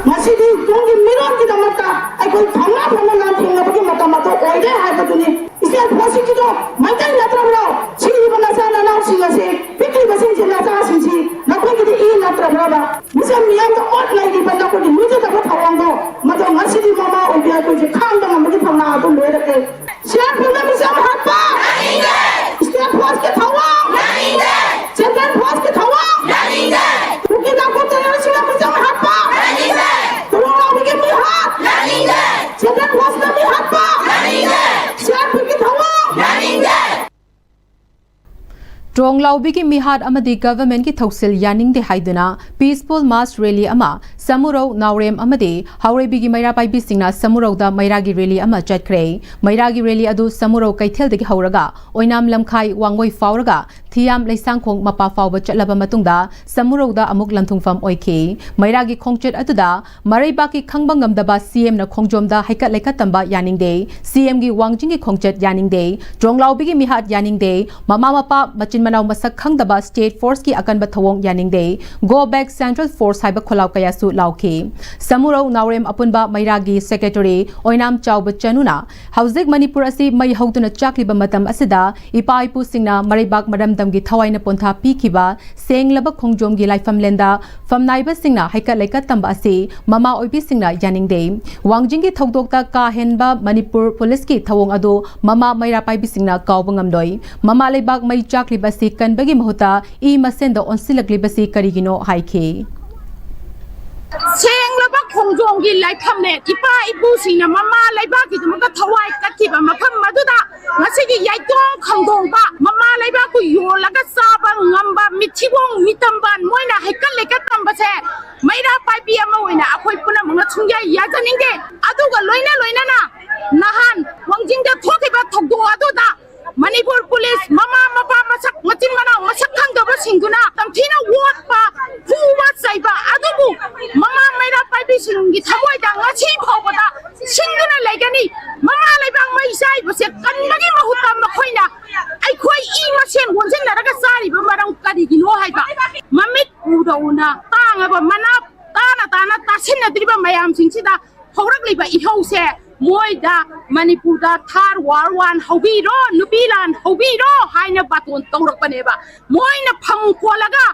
ꯉꯁꯤꯗꯤ ꯇꯨꯡꯒꯤ ꯃꯤꯔꯣꯜꯒꯤꯗꯃꯛꯇ ꯑꯩꯈꯣꯏ ꯊꯧꯅꯥ ꯐꯅ ꯂꯥꯟꯊꯦꯡꯅꯕꯒꯤ ꯃꯇꯝ ꯑꯗꯨ ꯑꯣꯏꯔꯦ ꯍꯥꯏꯕꯗꯨꯅꯤ꯫ ꯏꯁꯇꯦꯠ ꯐꯣꯔꯁꯀꯤꯗꯣ ꯃꯩꯇꯩ ꯅꯠꯇ꯭ꯔꯕ꯭ꯔꯣ? ꯁꯤꯔꯤꯕ ꯅꯆꯥ ꯅꯅꯥꯎꯁꯤꯡ ꯑꯁꯤ, ꯄꯤꯛꯂꯤꯕꯁꯤꯡꯁꯤ ꯅꯆꯥꯁꯤꯡꯁꯤ ꯅꯈꯣꯏꯒꯤꯗꯤ ꯏ ꯅꯠꯇ꯭ꯔꯕ꯭ꯔꯕ? ꯃꯤꯆꯝ ꯃꯤꯌꯥꯝꯗ ꯑꯣꯠ ꯂꯩꯔꯤꯕ ꯅꯈꯣꯏꯒꯤ ꯂꯨꯖꯗꯕ ꯊꯧꯑꯣꯡꯗꯣ, ꯃꯗꯨ ꯉꯁꯤꯗꯤ ꯃꯃꯥ ꯑꯣꯏꯕꯤ ꯑꯩꯈꯣꯏꯁꯦ ꯈꯥꯡꯕ ꯉꯝꯕꯒꯤ ꯊꯧꯅꯥ ꯑꯗꯨ ꯂꯣꯏꯔꯛꯂꯦ꯫ ꯁꯤꯌꯥꯔ ꯐꯨꯜꯗ ꯃꯤꯆꯝ ꯍꯥꯠꯄ! ꯏꯁꯇꯦꯠ ꯐꯣꯔꯁꯀꯤ ꯊꯧꯑꯣꯡ! ꯁꯦꯟꯇ꯭ꯔꯦꯜ ꯐꯣꯔꯁꯀꯤ ꯊꯧꯑꯣꯡ! ꯀꯨꯀꯤ ꯇꯥꯡꯈꯨꯜ ꯇꯦꯔꯣꯔꯤꯁꯁꯤꯡꯅ ꯃꯤꯆꯝ ꯍꯥꯠꯄ! ꯇꯨꯂꯨ ꯂꯥꯎꯕꯤꯒꯤ ꯃꯤꯍꯥꯠ! ꯁꯦꯟꯇ꯭ꯔꯦꯜ ꯐꯣꯔꯁꯅ ꯃꯤꯍꯥꯠꯄ! ꯁꯤꯌꯥꯔ ꯐꯨꯜꯒꯤ ꯊꯧꯑꯣꯡ! ꯇ꯭ꯔꯣꯡꯂꯥꯎꯕꯤꯒꯤ ꯃꯤꯍꯥꯠ ꯑꯃꯗꯤ ꯒꯚꯔꯟꯃꯦꯟꯠꯀꯤ ꯊꯧꯁꯤꯜ ꯌꯥꯅꯤꯡꯗꯦ ꯍꯥꯏꯗꯨꯅ ꯄꯤꯁꯐꯨꯜ ꯃꯥꯁ ꯔꯦꯂꯤ ꯑꯃ ꯁꯃꯨꯔꯧ, ꯅꯥꯎꯔꯦꯝ ꯑꯃꯗꯤ ꯍꯥꯎꯔꯩꯕꯤꯒꯤ ꯃꯩꯔꯥ ꯄꯥꯏꯕꯤꯁꯤꯡꯅ ꯁꯃꯨꯔꯧꯗ ꯃꯩꯔꯥꯒꯤ ꯔꯦꯂꯤ ꯑꯃ ꯆꯠꯈ꯭ꯔꯦ꯫ ꯃꯩꯔꯥꯒꯤ ꯔꯦꯂꯤ ꯑꯗꯨ ꯁꯃꯨꯔꯧ ꯀꯩꯊꯦꯜꯗꯒꯤ ꯍꯧꯔꯒ ꯑꯣꯏꯅꯥꯝ ꯂꯝꯈꯥꯏ, ꯋꯥꯡꯒꯣꯏ ꯐꯥꯎꯔꯒ ꯊꯤꯌꯥꯝ ꯂꯩꯁꯥꯡꯈꯣꯡ ꯃꯄꯥ ꯐꯥꯎꯕ ꯆꯠꯂꯕ ꯃꯇꯨꯡꯗ ꯁꯃꯨꯔꯧꯗ ꯑꯃꯨꯛ ꯂꯟꯊꯨꯡꯐꯝ ꯑꯣꯏꯈꯤ꯫ ꯃꯩꯔꯥꯒꯤ ꯈꯣꯡꯆꯠ ꯑꯗꯨꯗ ꯃꯔꯩꯕꯥꯛꯀꯤ ꯈꯪꯕ ꯉꯝꯗꯕ ꯁꯤꯑꯦꯝꯅ ꯈꯣꯡꯖꯣꯝꯗ ꯍꯩꯀꯠ ꯂꯩꯀꯠ ꯇꯝꯕ ꯌꯥꯅꯤꯡꯗꯦ, ꯁꯤꯑꯦꯝꯒꯤ ꯋꯥꯡꯖꯤꯡꯒꯤ ꯈꯣꯡꯆꯠ ꯌꯥꯅꯤꯡꯗꯦ, ꯇ꯭ꯔꯣꯡꯂꯥꯎꯕꯤꯒꯤ ꯃꯤꯍꯥꯠ ꯌꯥꯅꯤꯡꯗꯦ, ꯃꯃꯥ ꯃꯄꯥ ꯃꯆꯤꯟ ꯃꯅꯥꯎ ꯃꯁꯛ ꯈꯪꯗꯕ ꯁ꯭ꯇꯦꯠ ꯐꯣꯔꯁꯀꯤ ꯑꯀꯟꯕ ꯊꯧꯑꯣꯡ ꯌꯥꯅꯤꯡꯗꯦ, Go back Central Force ꯍꯥꯏꯕ ꯈꯣꯜꯂꯥꯎ ꯀꯌꯥꯁꯨ ꯂꯥꯎꯈꯤ꯫ ꯁꯃꯨꯔꯧ ꯅꯥꯎꯔꯦꯝ ꯑꯄꯨꯟꯕ ꯃꯩꯔꯥꯒꯤ ꯁꯦꯀ꯭ꯔꯦꯇꯔꯤ ꯑꯣꯏꯅꯥꯝ ꯆꯥꯎꯕ ꯆꯅꯨꯅ ꯍꯧꯖꯤꯛ ꯃꯅꯤꯄꯨꯔ ꯑꯁꯤ ꯃꯩ ꯍꯧꯗꯨꯅ ꯆꯥꯛꯂꯤꯕ ꯃꯇꯝ ꯑꯁꯤꯗ ꯏꯄꯥ ꯏꯄꯨꯁꯤꯡꯅ ꯃꯔꯩꯕꯥꯛ ꯃꯔꯝꯗꯝꯒꯤ ꯊꯋꯥꯏꯅ ꯄꯣꯟꯊꯥ ꯄꯤꯈꯤꯕ ꯁꯦꯡꯂꯕ ꯈꯣꯡꯖꯣꯝꯒꯤ ꯂꯥꯏꯐꯝꯂꯦꯟꯗ ꯐꯝꯅꯥꯏꯕꯁꯤꯡꯅ ꯍꯩꯀꯠ ꯂꯩꯀꯠ ꯇꯝꯕ ꯑꯁꯤ ꯃꯃꯥ ꯑꯣꯏꯕꯤꯁꯤꯡꯅ ꯌꯥꯅꯤꯡꯗꯦ꯫ ꯋꯥꯡꯖꯤꯡꯒꯤ ꯊꯧꯗꯣꯛꯇ ꯀꯥ ꯍꯦꯟꯕ ꯃꯅꯤꯄꯨꯔ ꯄꯨꯂꯤꯁꯀꯤ ꯊꯧꯑꯣꯡ ꯑꯗꯨ ꯃꯃꯥ ꯃꯩꯔꯥ ꯄꯥꯏꯕꯤꯁꯤꯡꯅ ꯀꯥꯎꯕ ꯉꯝꯂꯣꯏ꯫ ꯃꯃꯥ ꯂꯩꯕꯥꯛ ꯃꯩ ꯆꯥꯛꯂꯤꯕ ꯑꯁꯤ ꯀꯟꯕꯒꯤ ꯃꯍꯨꯠꯇ ꯏ ꯃꯁꯦꯟꯗ ꯑꯣꯟꯁꯤꯜꯂꯛꯂꯤꯕꯁꯤ ꯀꯔꯤꯒꯤꯅꯣ ꯍꯥꯏꯈꯤ꯫ ꯁꯦꯡꯂꯕ ꯈꯣꯡꯖꯣꯝꯒꯤ ꯂꯥꯏꯐꯝꯂꯦꯟ, ꯏꯄꯥ ꯏꯄꯨꯁꯤꯡꯅ ꯃꯃꯥ ꯂꯩꯕꯥꯛꯀꯤꯗꯃꯛꯇ ꯊꯋꯥꯏ ꯀꯠꯈꯤꯕ ꯃꯐꯝ ꯑꯗꯨꯗ ꯉꯁꯤꯒꯤ ꯌꯥꯏꯇꯣꯡ ꯈꯪꯗꯣꯡꯕ, ꯃꯃꯥ ꯂꯩꯕꯥꯛꯄꯨ ꯌꯣꯜꯂꯒ ꯆꯥꯕ ꯉꯝꯕ ꯃꯤꯊꯤꯕꯣꯡ ꯃꯤꯇꯝꯕꯥꯟ ꯃꯣꯏꯅ ꯍꯩꯀꯠ ꯂꯩꯀꯠ ꯇꯝꯕꯁꯦ ꯃꯩꯔꯥ ꯄꯥꯏꯕꯤ ꯑꯃ ꯑꯣꯏꯅ ꯑꯩꯈꯣꯏ ꯄꯨꯝꯅꯃꯛꯅ ꯁꯨꯡꯌꯥ ꯌꯥꯖꯅꯤꯡꯗꯦ꯫ ꯑꯗꯨꯒ ꯂꯣꯏꯅ ꯂꯣꯏꯅꯅ ꯅꯍꯥꯟ ꯋꯥꯡꯖꯤꯡꯗ ꯊꯣꯛꯈꯤꯕ ꯊꯧꯗꯣꯛ ꯑꯗꯨꯗ ꯃꯅꯤꯄꯨꯔ ꯄꯨꯂꯤꯁ ꯃꯃꯥ ꯃꯄꯥ ꯃꯁꯛ, ꯃꯆꯤꯟ ꯃꯅꯥꯎ ꯃꯁꯛ ꯈꯪꯗꯕꯁꯤꯡꯗꯨꯅ ꯇꯝꯊꯤꯅ ꯑꯣꯠꯄ, ꯐꯨꯕ ꯆꯩꯕ ꯑꯗꯨꯕꯨ ꯃꯃꯥ ꯃꯩꯔꯥ ꯄꯥꯏꯕꯤꯁꯤꯡ ꯎꯅ ꯇꯥꯡꯉꯕ ꯃꯅꯥ ꯇꯥꯅ ꯇꯥꯅ ꯇꯥꯁꯤꯟꯅꯗ꯭ꯔꯤꯕ ꯃꯌꯥꯝꯁꯤꯡꯁꯤꯗ ꯍꯧꯔꯛꯂꯤꯕ ꯏꯍꯧꯁꯦ ꯃꯣꯏꯗ ꯃꯅꯤꯄꯨꯔꯗ ꯊꯥꯔ ꯋꯥꯔ ꯋꯥꯟ ꯍꯧꯕꯤꯔꯣ, ꯅꯨꯄꯤ ꯂꯥꯟ ꯍꯧꯕꯤꯔꯣ ꯍꯥꯏꯅ ꯕꯥꯇꯣꯟ ꯇꯧꯔꯛꯄꯅꯦꯕ꯫ ꯃꯣꯏꯅ ꯐꯝ ꯀꯣꯜꯂꯒ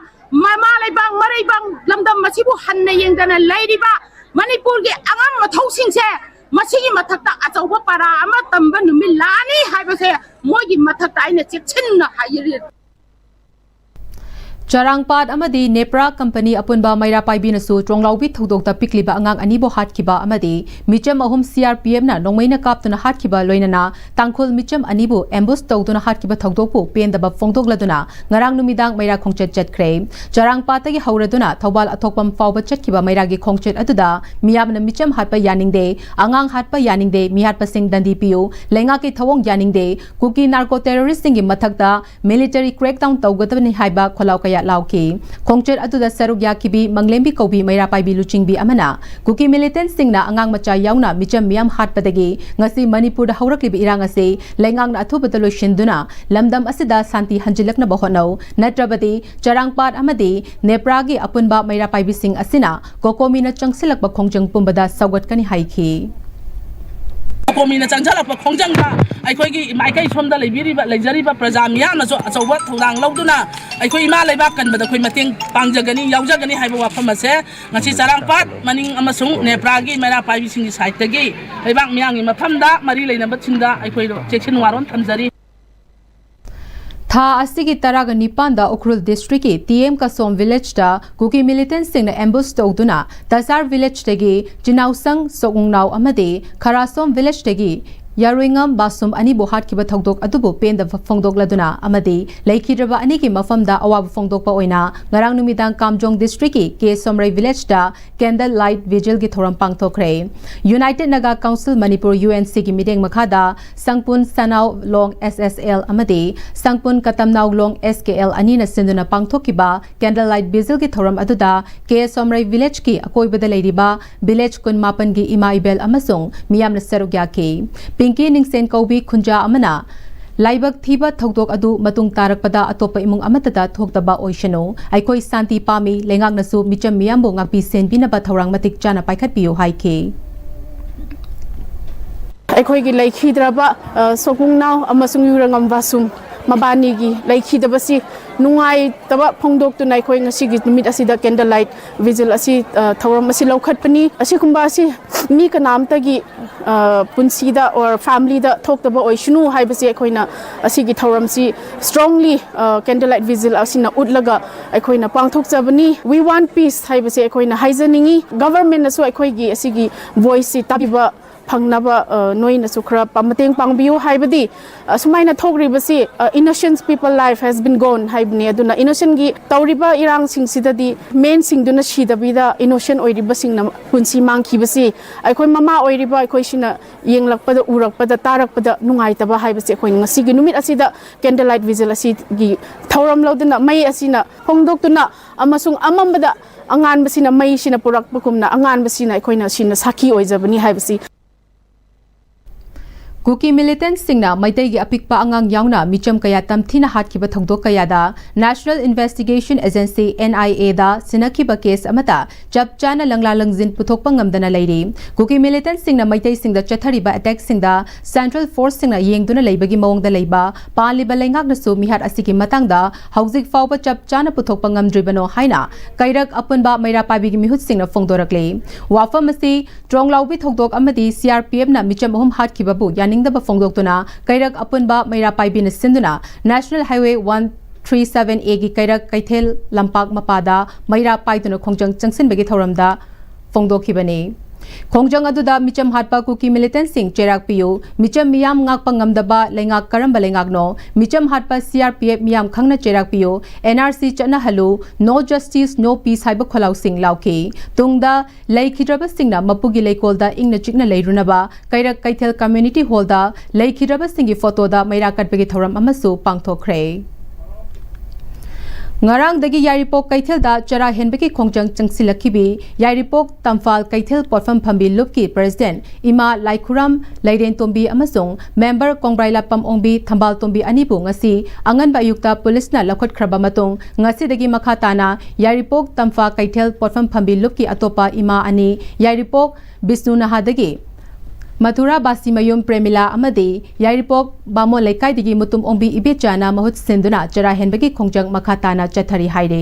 ꯃꯃꯥ ꯂꯩꯕꯥꯛ ꯃꯔꯩꯕꯥꯛ ꯂꯝꯗꯝ ꯑꯁꯤꯕꯨ ꯍꯟꯅ ꯌꯦꯡꯗꯅ ꯂꯩꯔꯤꯕ ꯃꯅꯤꯄꯨꯔꯒꯤ ꯑꯉꯝ ꯃꯊꯧꯁꯤꯡꯁꯦ ꯃꯁꯤꯒꯤ ꯃꯊꯛꯇ ꯑꯆꯧꯕ ꯄꯔꯥ ꯑꯃ ꯇꯝꯕ ꯅꯨꯃꯤꯠ ꯂꯥꯛꯑꯅꯤ ꯍꯥꯏꯕꯁꯦ ꯃꯣꯏꯒꯤ ꯃꯊꯛꯇ ꯑꯩꯅ ꯆꯦꯛꯁꯤꯟꯅ ꯍꯥꯏꯖꯔꯤ꯫ ꯆꯔꯥꯡꯄꯥꯠ ꯑꯃꯗꯤ ꯅꯦꯄ꯭ꯔꯥ ꯀꯝꯄꯅꯤ ꯑꯄꯨꯟꯕ ꯃꯩꯔꯥ ꯄꯥꯏꯕꯤꯅꯁꯨ ꯇ꯭ꯔꯣꯡꯂꯥꯎꯕꯤ ꯊꯧꯗꯣꯛꯇ ꯄꯤꯛꯂꯤꯕ ꯑꯉꯥꯡ ꯑꯅꯤꯕꯨ ꯍꯥꯠꯈꯤꯕ ꯑꯃꯗꯤ ꯃꯤꯆꯝ ꯑꯍꯨꯝ C R P F ꯅ ꯅꯣꯡꯃꯩꯅ ꯀꯥꯞꯇꯨꯅ ꯍꯥꯠꯈꯤꯕ, ꯂꯣꯏꯅꯅ ꯇꯥꯡꯈꯨꯜ ꯃꯤꯆꯝ ꯑꯅꯤꯕꯨ ambush ꯇꯧꯗꯨꯅ ꯍꯥꯠꯈꯤꯕ ꯊꯧꯗꯣꯛꯄꯨ ꯄꯦꯟꯗꯕ ꯐꯣꯡꯗꯣꯛꯂꯗꯨꯅ ꯉꯔꯥꯡ ꯅꯨꯃꯤꯗꯥꯡ ꯃꯩꯔꯥ ꯈꯣꯡꯆꯠ ꯆꯠꯈ꯭ꯔꯦ꯫ ꯆꯔꯥꯡꯄꯥꯠꯇꯒꯤ ꯍꯧꯔꯗꯨꯅ ꯊꯧꯕꯥꯜ ꯑꯊꯣꯛꯄꯝ ꯐꯥꯎꯕ ꯆꯠꯈꯤꯕ ꯃꯩꯔꯥꯒꯤ ꯈꯣꯡꯆꯠ ꯑꯗꯨꯗ ꯃꯤꯌꯥꯝꯅ ꯃꯤꯆꯝ ꯍꯥꯠꯄ ꯌꯥꯅꯤꯡꯗꯦ, ꯑꯉꯥꯡ ꯍꯥꯠꯄ ꯌꯥꯅꯤꯡꯗꯦ, ꯃꯤꯍꯥꯠꯄꯁꯤꯡ ꯗꯟꯗꯤ ꯄꯤꯌꯨ, ꯂꯩꯉꯥꯛꯀꯤ ꯊꯧꯑꯣꯡ ꯌꯥꯅꯤꯡꯗꯦ, ꯀꯨꯀꯤ narco terrorist ꯁꯤꯡꯒꯤ ꯃꯊꯛꯇ military crackdown ꯇꯧꯒꯗꯕꯅꯤ ꯍꯥꯏꯕ ꯈꯣꯜꯂꯥꯎ ꯀꯌꯥ ꯂꯥꯎꯈꯤ꯫ ꯈꯣꯡꯆꯠ ꯑꯗꯨꯗ ꯁꯔꯨꯛ ꯌꯥꯈꯤꯕꯤ ꯃꯪꯂꯦꯝꯕꯤ ꯀꯧꯕꯤ ꯃꯩꯔꯥ ꯄꯥꯏꯕꯤ ꯂꯨꯆꯤꯡꯕꯤ ꯑꯃꯅ ꯀꯨꯀꯤ militant ꯁꯤꯡꯅ ꯑꯉꯥꯡ ꯃꯆꯥ ꯌꯥꯎꯅ ꯃꯤꯆꯝ ꯃꯤꯌꯥꯝ ꯍꯥꯠꯄꯗꯒꯤ ꯉꯁꯤ ꯃꯅꯤꯄꯨꯔꯗ ꯍꯧꯔꯛꯂꯤꯕ ꯏꯔꯥꯡ ꯑꯁꯤ ꯂꯩꯉꯥꯛꯅ ꯑꯊꯨꯕꯗ ꯂꯣꯏꯁꯤꯟꯗꯨꯅ ꯂꯝꯗꯝ ꯑꯁꯤꯗ ꯁꯥꯟꯇꯤ ꯍꯟꯖꯤꯜꯂꯛꯅꯕ ꯍꯣꯠꯅꯧ, ꯅꯠꯇ꯭ꯔꯕꯗꯤ ꯆꯔꯥꯡꯄꯥꯠ ꯑꯃꯗꯤ ꯅꯦꯄ꯭ꯔꯥꯒꯤ ꯑꯄꯨꯟꯕ ꯃꯩꯔꯥ ꯄꯥꯏꯕꯤꯁꯤꯡ ꯑꯁꯤꯅ ꯀꯣꯀꯣꯃꯤꯅ ꯆꯪꯁꯤꯜꯂꯛꯄ ꯈꯣꯡꯖꯪ ꯄꯨꯝꯕꯗ ꯁꯧꯒꯠꯀꯅꯤ ꯍꯥꯏꯈꯤ꯫ ꯀꯣꯀꯣꯃꯤꯅ ꯆꯪꯁꯤꯜꯂꯛꯄ ꯈꯣꯡꯖꯪꯗ ꯑꯩꯈꯣꯏꯒꯤ ꯃꯥꯏꯀꯩ ꯁꯣꯝꯗ ꯂꯩꯕꯤꯔꯤꯕ, ꯂꯩꯖꯔꯤꯕ ꯄ꯭ꯔꯖꯥ ꯃꯤꯌꯥꯝꯅꯁꯨ ꯑꯆꯧꯕ ꯊꯧꯗꯥꯡ ꯂꯧꯗꯨꯅ ꯑꯩꯈꯣꯏ ꯏꯃꯥ ꯂꯩꯕꯥꯛ ꯀꯟꯕꯗ ꯑꯩꯈꯣꯏ ꯃꯇꯦꯡ ꯄꯥꯡꯖꯒꯅꯤ, ꯌꯥꯎꯖꯒꯅꯤ ꯍꯥꯏꯕ ꯋꯥꯐꯝ ꯑꯁꯦ ꯉꯁꯤ ꯆꯔꯥꯡꯄꯥꯠ ꯃꯅꯤꯡ ꯑꯃꯁꯨꯡ ꯅꯦꯄ꯭ꯔꯥꯒꯤ ꯃꯩꯔꯥ ꯄꯥꯏꯕꯤꯁꯤꯡꯒꯤ side ꯇꯒꯤ ꯂꯩꯕꯥꯛ ꯃꯤꯌꯥꯝꯒꯤ ꯃꯐꯝꯗ ꯃꯔꯤ ꯂꯩꯅꯕꯁꯤꯡꯗ ꯑꯩꯈꯣꯏ ꯆꯦꯛꯁꯤꯟ ꯋꯥꯔꯣꯜ ꯊꯝꯖꯔꯤ꯫ ꯊꯥ ꯑꯁꯤꯒꯤ ꯇꯔꯥꯒ ꯅꯤꯄꯥꯟꯗ ꯎꯈ꯭ꯔꯨꯜ district ꯀꯤ T M Kasom village ꯇ ꯀꯨꯀꯤ militant ꯁꯤꯡꯅ ambush ꯇꯧꯗꯨꯅ ꯇꯁꯥꯔ village ꯇꯒꯤ ꯆꯤꯅꯥꯎꯁꯪ ꯁꯣꯛꯎꯡꯅꯥꯎ ꯑꯃꯗꯤ ꯈꯔꯥꯁꯣꯝ village ꯇꯒꯤ ꯌꯥꯔꯣꯏꯉꯝ ꯕꯥꯁꯨꯝ ꯑꯅꯤꯕꯨ ꯍꯥꯠꯈꯤꯕ ꯊꯧꯗꯣꯛ ꯑꯗꯨꯕꯨ ꯄꯦꯟꯗꯕ ꯐꯣꯡꯗꯣꯛꯂꯗꯨꯅ ꯑꯃꯗꯤ ꯂꯩꯈꯤꯗ꯭ꯔꯕ ꯑꯅꯤꯒꯤ ꯃꯐꯝꯗ ꯑꯋꯥꯕ ꯐꯣꯡꯗꯣꯛꯄ ꯑꯣꯏꯅ ꯉꯔꯥꯡ ꯅꯨꯃꯤꯗꯥꯡ ꯀꯥꯝꯖꯣꯡ district ꯀꯤ K ꯁꯣꯝꯔꯩ village ꯇ candle light vigil ꯒꯤ ꯊꯧꯔꯝ ꯄꯥꯡꯊꯣꯛꯈ꯭ꯔꯦ꯫ United Naga Council Manipur, U N C ꯒꯤ ꯃꯤꯠꯌꯦꯡ ꯃꯈꯥꯗ ꯁꯪꯄꯨꯟ ꯁꯅꯥꯎ ꯂꯣꯡ S S L ꯑꯃꯗꯤ ꯁꯪꯄꯨꯟ ꯀꯇꯝꯅꯥꯎ ꯂꯣꯡ S K L ꯑꯅꯤꯅ ꯁꯤꯟꯗꯨꯅ ꯄꯥꯡꯊꯣꯛꯈꯤꯕ candle light vigil ꯒꯤ ꯊꯧꯔꯝ ꯑꯗꯨꯗ K ꯁꯣꯝꯔꯩ village ꯀꯤ ꯑꯀꯣꯏꯕꯗ ꯂꯩꯔꯤꯕ village ꯀꯨꯟ ꯃꯥꯄꯟꯒꯤ ꯏꯃꯥ ꯏꯕꯦꯜ ꯑꯃꯁꯨꯡ ꯃꯤꯌꯥꯝꯅ ꯁꯔꯨꯛ ꯌꯥꯈꯤ꯫ ꯄꯤꯡꯀꯤ ꯅꯤꯡꯁꯦꯟ ꯀꯧꯕꯤ ꯈꯨꯟꯖꯥ ꯑꯃꯅ ꯂꯥꯏꯕꯛ ꯊꯤꯕ ꯊꯧꯗꯣꯛ ꯑꯗꯨ ꯃꯇꯨꯡ ꯇꯥꯔꯛꯄꯗ ꯑꯇꯣꯞꯄ ꯏꯃꯨꯡ ꯑꯃꯠꯇꯗ ꯊꯣꯛꯇꯕ ꯑꯣꯏꯁꯅꯨ꯫ ꯑꯩꯈꯣꯏ ꯁꯥꯟꯇꯤ ꯄꯥꯝꯃꯤ, ꯂꯩꯉꯥꯛꯅꯁꯨ ꯃꯤꯆꯝ ꯃꯤꯌꯥꯝꯕꯨ ꯉꯥꯛꯄꯤ ꯁꯦꯟꯕꯤꯅꯕ ꯊꯧꯔꯥꯡ ꯃꯇꯤꯛ ꯆꯥꯅ ꯄꯥꯏꯈꯠꯄꯤꯌꯨ ꯍꯥꯏꯈꯤ꯫ ꯑꯩꯈꯣꯏꯒꯤ ꯂꯩꯈꯤꯗ꯭ꯔꯕ, ꯑ, ꯁꯣꯀꯨꯡꯅꯥꯎ ꯑꯃꯁꯨꯡ ꯌꯨꯔꯉꯝ ꯕꯥꯁꯨꯝ ꯃꯕꯥꯅꯤꯒꯤ ꯂꯩꯈꯤꯗꯕꯁꯤ ꯅꯨꯡꯉꯥꯏꯇꯕ ꯐꯣꯡꯗꯣꯛꯇꯨꯅ ꯑꯩꯈꯣꯏ ꯉꯁꯤꯒꯤ ꯅꯨꯃꯤꯠ ꯑꯁꯤꯗ candle light vigil ꯑꯁꯤ, ꯑ, ꯊꯧꯔꯝ ꯑꯁꯤ ꯂꯧꯈꯠꯄꯅꯤ꯫ ꯑꯁꯤꯒꯨꯝꯕ ꯑꯁꯤ ꯃꯤ ꯀꯅꯥꯝꯇꯒꯤ, ꯑ, ꯄꯨꯟꯁꯤꯗ or family ꯗ ꯊꯣꯛꯇꯕ ꯑꯣꯏꯁꯅꯨ ꯍꯥꯏꯕꯁꯤ ꯑꯩꯈꯣꯏꯅ ꯑꯁꯤꯒꯤ ꯊꯧꯔꯝꯁꯤ strongly, ꯑ, candle light vigil ꯑꯁꯤꯅ ꯎꯠꯂꯒ ꯑꯩꯈꯣꯏꯅ ꯄꯥꯡꯊꯣꯛꯆꯕꯅꯤ꯫ We want peace ꯍꯥꯏꯕꯁꯤ ꯑꯩꯈꯣꯏꯅ ꯍꯥꯏꯖꯅꯤꯡꯉꯤ꯫ Government ꯅꯁꯨ ꯑꯩꯈꯣꯏꯒꯤ ꯑꯁꯤꯒꯤ voice ꯁꯤ ꯇꯥꯕꯤꯕ ꯐꯪꯅꯕ, ꯑ, ꯅꯣꯏꯅꯁꯨ ꯈꯔ ꯄ-, ꯃꯇꯦꯡ ꯄꯥꯡꯕꯤꯌꯨ꯫ ꯍꯥꯏꯕꯗꯤ, ꯑ, ꯁꯨꯃꯥꯏꯅ ꯊꯣꯛꯔꯤꯕꯁꯤ, ꯑ, innocent people life has been gone ꯍꯥꯏꯕꯅꯤ꯫ ꯑꯗꯨꯅ innocent ꯒꯤ ꯇꯧꯔꯤꯕ ꯏꯔꯥꯡꯁꯤꯡꯁꯤꯗꯗꯤ men ꯁꯤꯡꯗꯨꯅ ꯁꯤꯗꯕꯤꯗ innocent ꯑꯣꯏꯔꯤꯕꯁꯤꯡꯅ ꯄꯨꯟꯁꯤ ꯃꯥꯡꯈꯤꯕꯁꯤ ꯑꯩꯈꯣꯏ ꯃꯃꯥ ꯑꯣꯏꯔꯤꯕ ꯑꯩꯈꯣꯏꯁꯤꯅ ꯌꯦꯡꯂꯛꯄꯗ, ꯎꯔꯛꯄꯗ, ꯇꯥꯔꯛꯄꯗ ꯅꯨꯡꯉꯥꯏꯇꯕ ꯍꯥꯏꯕꯁꯤ ꯑꯩꯈꯣꯏꯅ ꯉꯁꯤꯒꯤ ꯅꯨꯃꯤꯠ ꯑꯁꯤꯗ candle light vigil ꯑꯁꯤꯒꯤ ꯊꯧꯔꯝ ꯂꯧꯗꯨꯅ, ꯃꯩ ꯑꯁꯤꯅ ꯐꯣꯡꯗꯣꯛꯇꯨꯅ ꯑꯃꯁꯨꯡ ꯑꯃꯝꯕꯗ ꯑꯉꯥꯟꯕꯁꯤꯅ, ꯃꯩꯁꯤꯅ ꯄꯨꯔꯛꯄꯒꯨꯝꯅ ꯑꯉꯥꯟꯕꯁꯤꯅ ꯑꯩꯈꯣꯏꯅ ꯁꯤꯅ ꯁꯥꯈꯤ ꯑꯣꯏꯖꯕꯅꯤ ꯍꯥꯏꯕꯁꯤ꯫ ꯀꯨꯀꯤ militant ꯁꯤꯡꯅ ꯃꯩꯇꯩꯒꯤ ꯑꯄꯤꯛꯄ ꯑꯉꯥꯡ ꯌꯥꯎꯅ ꯃꯤꯆꯝ ꯀꯌꯥ ꯇꯝꯊꯤꯅ ꯍꯥꯠꯈꯤꯕ ꯊꯧꯗꯣꯛ ꯀꯌꯥꯗ National Investigation Agency, N I A, the ꯁꯤꯟꯅꯈꯤꯕ case ꯑꯃꯠꯇ ꯆꯞ ꯆꯥꯅ ꯂꯪꯂꯥ ꯂꯪꯖꯤꯟ ꯄꯨꯊꯣꯛꯄ ꯉꯝꯗꯅ ꯂꯩꯔꯤ꯫ ꯀꯨꯀꯤ militant ꯁꯤꯡꯅ ꯃꯩꯇꯩꯁꯤꯡꯗ ꯆꯠꯊꯔꯤꯕ attack ꯁꯤꯡꯗ central force ꯁꯤꯡꯅ ꯌꯦꯡꯗꯨꯅ ꯂꯩꯕꯒꯤ ꯃꯑꯣꯡꯗ ꯂꯩꯕ ꯄꯥꯜꯂꯤꯕ ꯂꯩꯉꯥꯛꯅꯁꯨ ꯃꯤꯍꯥꯠ ꯑꯁꯤꯒꯤ ꯃꯇꯥꯡꯗ ꯍꯧꯖꯤꯛ ꯐꯥꯎꯕ ꯆꯞ ꯆꯥꯅ ꯄꯨꯊꯣꯛꯄ ꯉꯝꯗ꯭ꯔꯤꯕꯅꯣ ꯍꯥꯏꯅ ꯀꯩꯔꯛ ꯑꯄꯨꯟꯕ ꯃꯩꯔꯥ ꯄꯥꯏꯕꯤꯒꯤ ꯃꯤꯍꯨꯠꯁꯤꯡꯅ ꯐꯣꯡꯗꯣꯔꯛꯂꯤ꯫ ꯋꯥꯐꯝ ꯑꯁꯤ ꯇ꯭ꯔꯣꯡꯂꯥꯎꯕꯤ ꯊꯧꯗꯣꯛ ꯑꯃꯗꯤ C R P F ꯅ ꯃꯤꯆꯝ ꯑꯍꯨꯝ ꯍꯥꯠꯈꯤꯕꯕꯨ ꯌꯥꯅꯤꯡꯗꯕ ꯐꯣꯡꯗꯣꯛꯇꯨꯅ ꯀꯩꯔꯛ ꯑꯄꯨꯟꯕ ꯃꯩꯔꯥ ꯄꯥꯏꯕꯤꯅ ꯁꯤꯟꯗꯨꯅ National Highway one three seven A ꯒꯤ ꯀꯩꯔꯛ ꯀꯩꯊꯦꯜ ꯂꯝꯄꯥꯛ ꯃꯄꯥꯗ ꯃꯩꯔꯥ ꯄꯥꯏꯗꯨꯅ ꯈꯣꯡꯖꯪ ꯆꯪꯁꯤꯟꯕꯒꯤ ꯊꯧꯔꯝꯗ ꯐꯣꯡꯗꯣꯛꯈꯤꯕꯅꯤ꯫ ꯈꯣꯡꯖꯪ ꯑꯗꯨꯗ ꯃꯤꯆꯝ ꯍꯥꯠꯄ ꯀꯨꯀꯤ militant ꯁꯤꯡ ꯆꯩꯔꯥꯛ ꯄꯤꯌꯨ, ꯃꯤꯆꯝ ꯃꯤꯌꯥꯝ ꯉꯥꯛꯄ ꯉꯝꯗꯕ ꯂꯩꯉꯥꯛ ꯀꯔꯝꯕ ꯂꯩꯉꯥꯛꯅꯣ, ꯃꯤꯆꯝ ꯍꯥꯠꯄ C R P F ꯃꯤꯌꯥꯝ ꯈꯪꯅ ꯆꯩꯔꯥꯛ ꯄꯤꯌꯨ, N R C ꯆꯠꯅꯍꯜꯂꯨ, No justice, no peace ꯍꯥꯏꯕ ꯈꯣꯜꯂꯥꯎꯁꯤꯡ ꯂꯥꯎꯈꯤ꯫ ꯇꯨꯡꯗ ꯂꯩꯈꯤꯗ꯭ꯔꯕꯁꯤꯡꯅ ꯃꯄꯨꯒꯤ ꯂꯩꯀꯣꯜꯗ ꯏꯪꯅ ꯆꯤꯛꯅ ꯂꯩꯔꯨꯅꯕ ꯀꯩꯔꯛ ꯀꯩꯊꯦꯜ community hall ꯗ ꯂꯩꯈꯤꯗ꯭ꯔꯕꯁꯤꯡꯒꯤ photo ꯗ ꯃꯩꯔꯥ ꯀꯠꯄꯒꯤ ꯊꯧꯔꯝ ꯑꯃꯁꯨ ꯄꯥꯡꯊꯣꯛꯈ꯭ꯔꯦ꯫ ꯉꯔꯥꯡꯗꯒꯤ ꯌꯥꯏꯔꯤꯄꯣꯛ ꯀꯩꯊꯦꯜꯗ ꯆꯔꯥ ꯍꯦꯟꯕꯒꯤ ꯈꯣꯡꯖꯪ ꯆꯪꯁꯤꯜꯂꯛꯈꯤꯕꯤ ꯌꯥꯏꯔꯤꯄꯣꯛ ꯇꯝꯐꯥꯜ ꯀꯩꯊꯦꯜ ꯄꯣꯠꯐꯝ ꯐꯝꯕꯤ ꯂꯨꯞꯀꯤ ꯄ꯭ꯔꯦꯁꯤꯗꯦꯟꯠ ꯏꯃꯥ ꯂꯥꯏꯈꯨꯔꯥꯝ ꯂꯩꯔꯦꯟꯇꯣꯝꯕꯤ ꯑꯃꯁꯨꯡ ꯃꯦꯝꯕꯔ ꯀꯣꯡꯕ꯭ꯔꯥꯏꯂꯥꯄꯝ ꯑꯣꯡꯕꯤ ꯊꯝꯕꯥꯜꯇꯣꯝꯕꯤ ꯑꯅꯤꯕꯨ ꯉꯁꯤ ꯑꯉꯟꯕ ꯑꯌꯨꯛꯇ ꯄꯨꯂꯤꯁꯅ ꯂꯧꯈꯠꯈ꯭ꯔꯕ ꯃꯇꯨꯡ, ꯉꯁꯤꯗꯒꯤ ꯃꯈꯥ ꯇꯥꯅ ꯌꯥꯏꯔꯤꯄꯣꯛ ꯇꯝꯐꯥꯜ ꯀꯩꯊꯦꯜ ꯄꯣꯠꯐꯝ ꯐꯝꯕꯤ ꯂꯨꯞꯀꯤ ꯑꯇꯣꯞꯄ ꯏꯃꯥ ꯑꯅꯤ, ꯌꯥꯏꯔꯤꯄꯣꯛ ꯕꯤꯁꯅꯨ ꯅꯍꯥꯗꯒꯤ ꯃꯊꯨꯔꯥ ꯕꯥꯁꯤꯃꯌꯨꯝ ꯄ꯭ꯔꯦꯃꯤꯂꯥ ꯑꯃꯗꯤ ꯌꯥꯏꯔꯤꯄꯣꯛ ꯕꯥꯃꯣꯟ ꯂꯩꯀꯥꯏꯗꯒꯤ ꯃꯨꯇꯨꯝ ꯑꯣꯡꯕꯤ ꯏꯕꯦꯆꯥꯅ ꯃꯍꯨꯠ ꯁꯤꯟꯗꯨꯅ ꯆꯔꯥ ꯍꯦꯟꯕꯒꯤ ꯈꯣꯡꯖꯪ ꯃꯈꯥ ꯇꯥꯅ ꯆꯠꯊꯔꯤ ꯍꯥꯏꯔꯤ꯫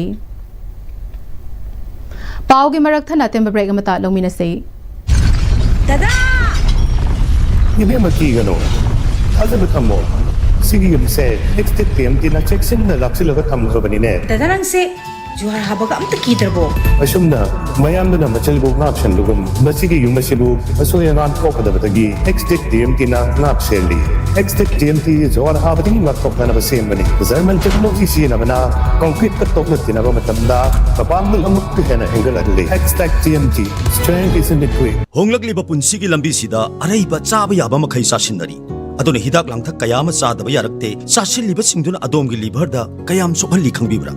ꯄꯥꯎꯒꯤ ꯃꯔꯛ ꯊꯠꯅ ꯑꯇꯦꯟꯕ ꯕ꯭ꯔꯦꯛ ꯑꯃꯇ ꯂꯧꯃꯤꯟꯅꯁꯤ꯫ ꯗꯗꯥ! ꯏꯕꯦꯝꯃ, ꯀꯤꯒꯅꯨ꯫ ꯊꯥꯖꯕ ꯊꯝꯃꯣ꯫ ꯁꯤꯒꯤ ꯌꯨꯝꯁꯦ ꯑꯦꯛꯁꯇꯦꯛ ꯇꯤ ꯑꯦꯝ ꯇꯤꯅ ꯆꯦꯛꯁꯤꯟꯅ ꯂꯥꯛꯁꯤꯜꯂꯒ ꯊꯝꯈ꯭ꯔꯕꯅꯤꯅꯦ꯫ ꯗꯗꯥ, ꯅꯪꯁꯦ ꯖꯨꯍꯥꯔ ꯍꯥꯕꯒ ꯑꯝꯇ ꯀꯤꯗ꯭ꯔꯕꯣ? ꯑꯁꯨꯝꯅ ꯃꯌꯥꯝꯗꯨꯅ ꯃꯆꯜꯕꯨ ꯉꯥꯛ ꯁꯦꯟꯕꯒꯨꯝ, ꯃꯁꯤꯒꯤ ꯌꯨꯝ ꯑꯁꯤꯕꯨ ꯑꯁꯣꯏ ꯑꯉꯥꯝ ꯊꯣꯛꯀꯗꯕꯗꯒꯤ ꯑꯦꯛꯁꯇꯦꯛ ꯇꯤ ꯑꯦꯝ ꯇꯤꯅ ꯉꯥꯛ ꯁꯦꯜꯂꯤ꯫ ꯑꯦꯛꯁꯇꯦꯛ ꯇꯤ ꯑꯦꯝ ꯇꯤ ꯖꯨꯍꯥꯔ ꯍꯥꯕꯗꯒꯤ ꯉꯥꯛꯊꯣꯛꯅꯅꯕ ꯁꯦꯝꯕꯅꯤ꯫ ꯖꯔꯃꯟ ꯇꯦꯛꯅꯣꯂꯣꯖꯤ ꯁꯤꯖꯤꯟꯅꯕꯅ ꯀꯣꯟꯀ꯭ꯔꯤꯠꯀ ꯇꯣꯛꯅ ꯇꯤꯟꯅꯕ ꯃꯇꯝꯗ ꯃꯄꯥꯡꯒꯜ ꯑꯃꯨꯛꯀ ꯍꯦꯟꯅ ꯍꯦꯟꯒꯠꯍꯜꯂꯤ꯫ ꯑꯦꯛꯁꯇꯦꯛ T M T, strength is in the grit. ꯍꯣꯡꯂꯛꯂꯤꯕ ꯄꯨꯟꯁꯤꯒꯤ ꯂꯝꯕꯤꯁꯤꯗ ꯑꯔꯩꯕ ꯆꯥꯕ ꯌꯥꯕ ꯃꯈꯩ ꯆꯥꯁꯤꯟꯅꯔꯤ꯫ ꯑꯗꯨꯅ ꯍꯤꯗꯥꯛ ꯂꯥꯡꯊꯛ ꯀꯌꯥ ꯑꯃ ꯆꯥꯗꯕ ꯌꯥꯔꯛꯇꯦ꯫ ꯆꯥꯁꯤꯜꯂꯤꯕꯁꯤꯡꯗꯨꯅ ꯑꯗꯣꯝꯒꯤ ꯂꯤꯚꯔꯗ ꯀꯌꯥꯝ ꯁꯣꯛꯍꯜꯂꯤ ꯈꯪꯕꯤꯕ꯭ꯔꯥ?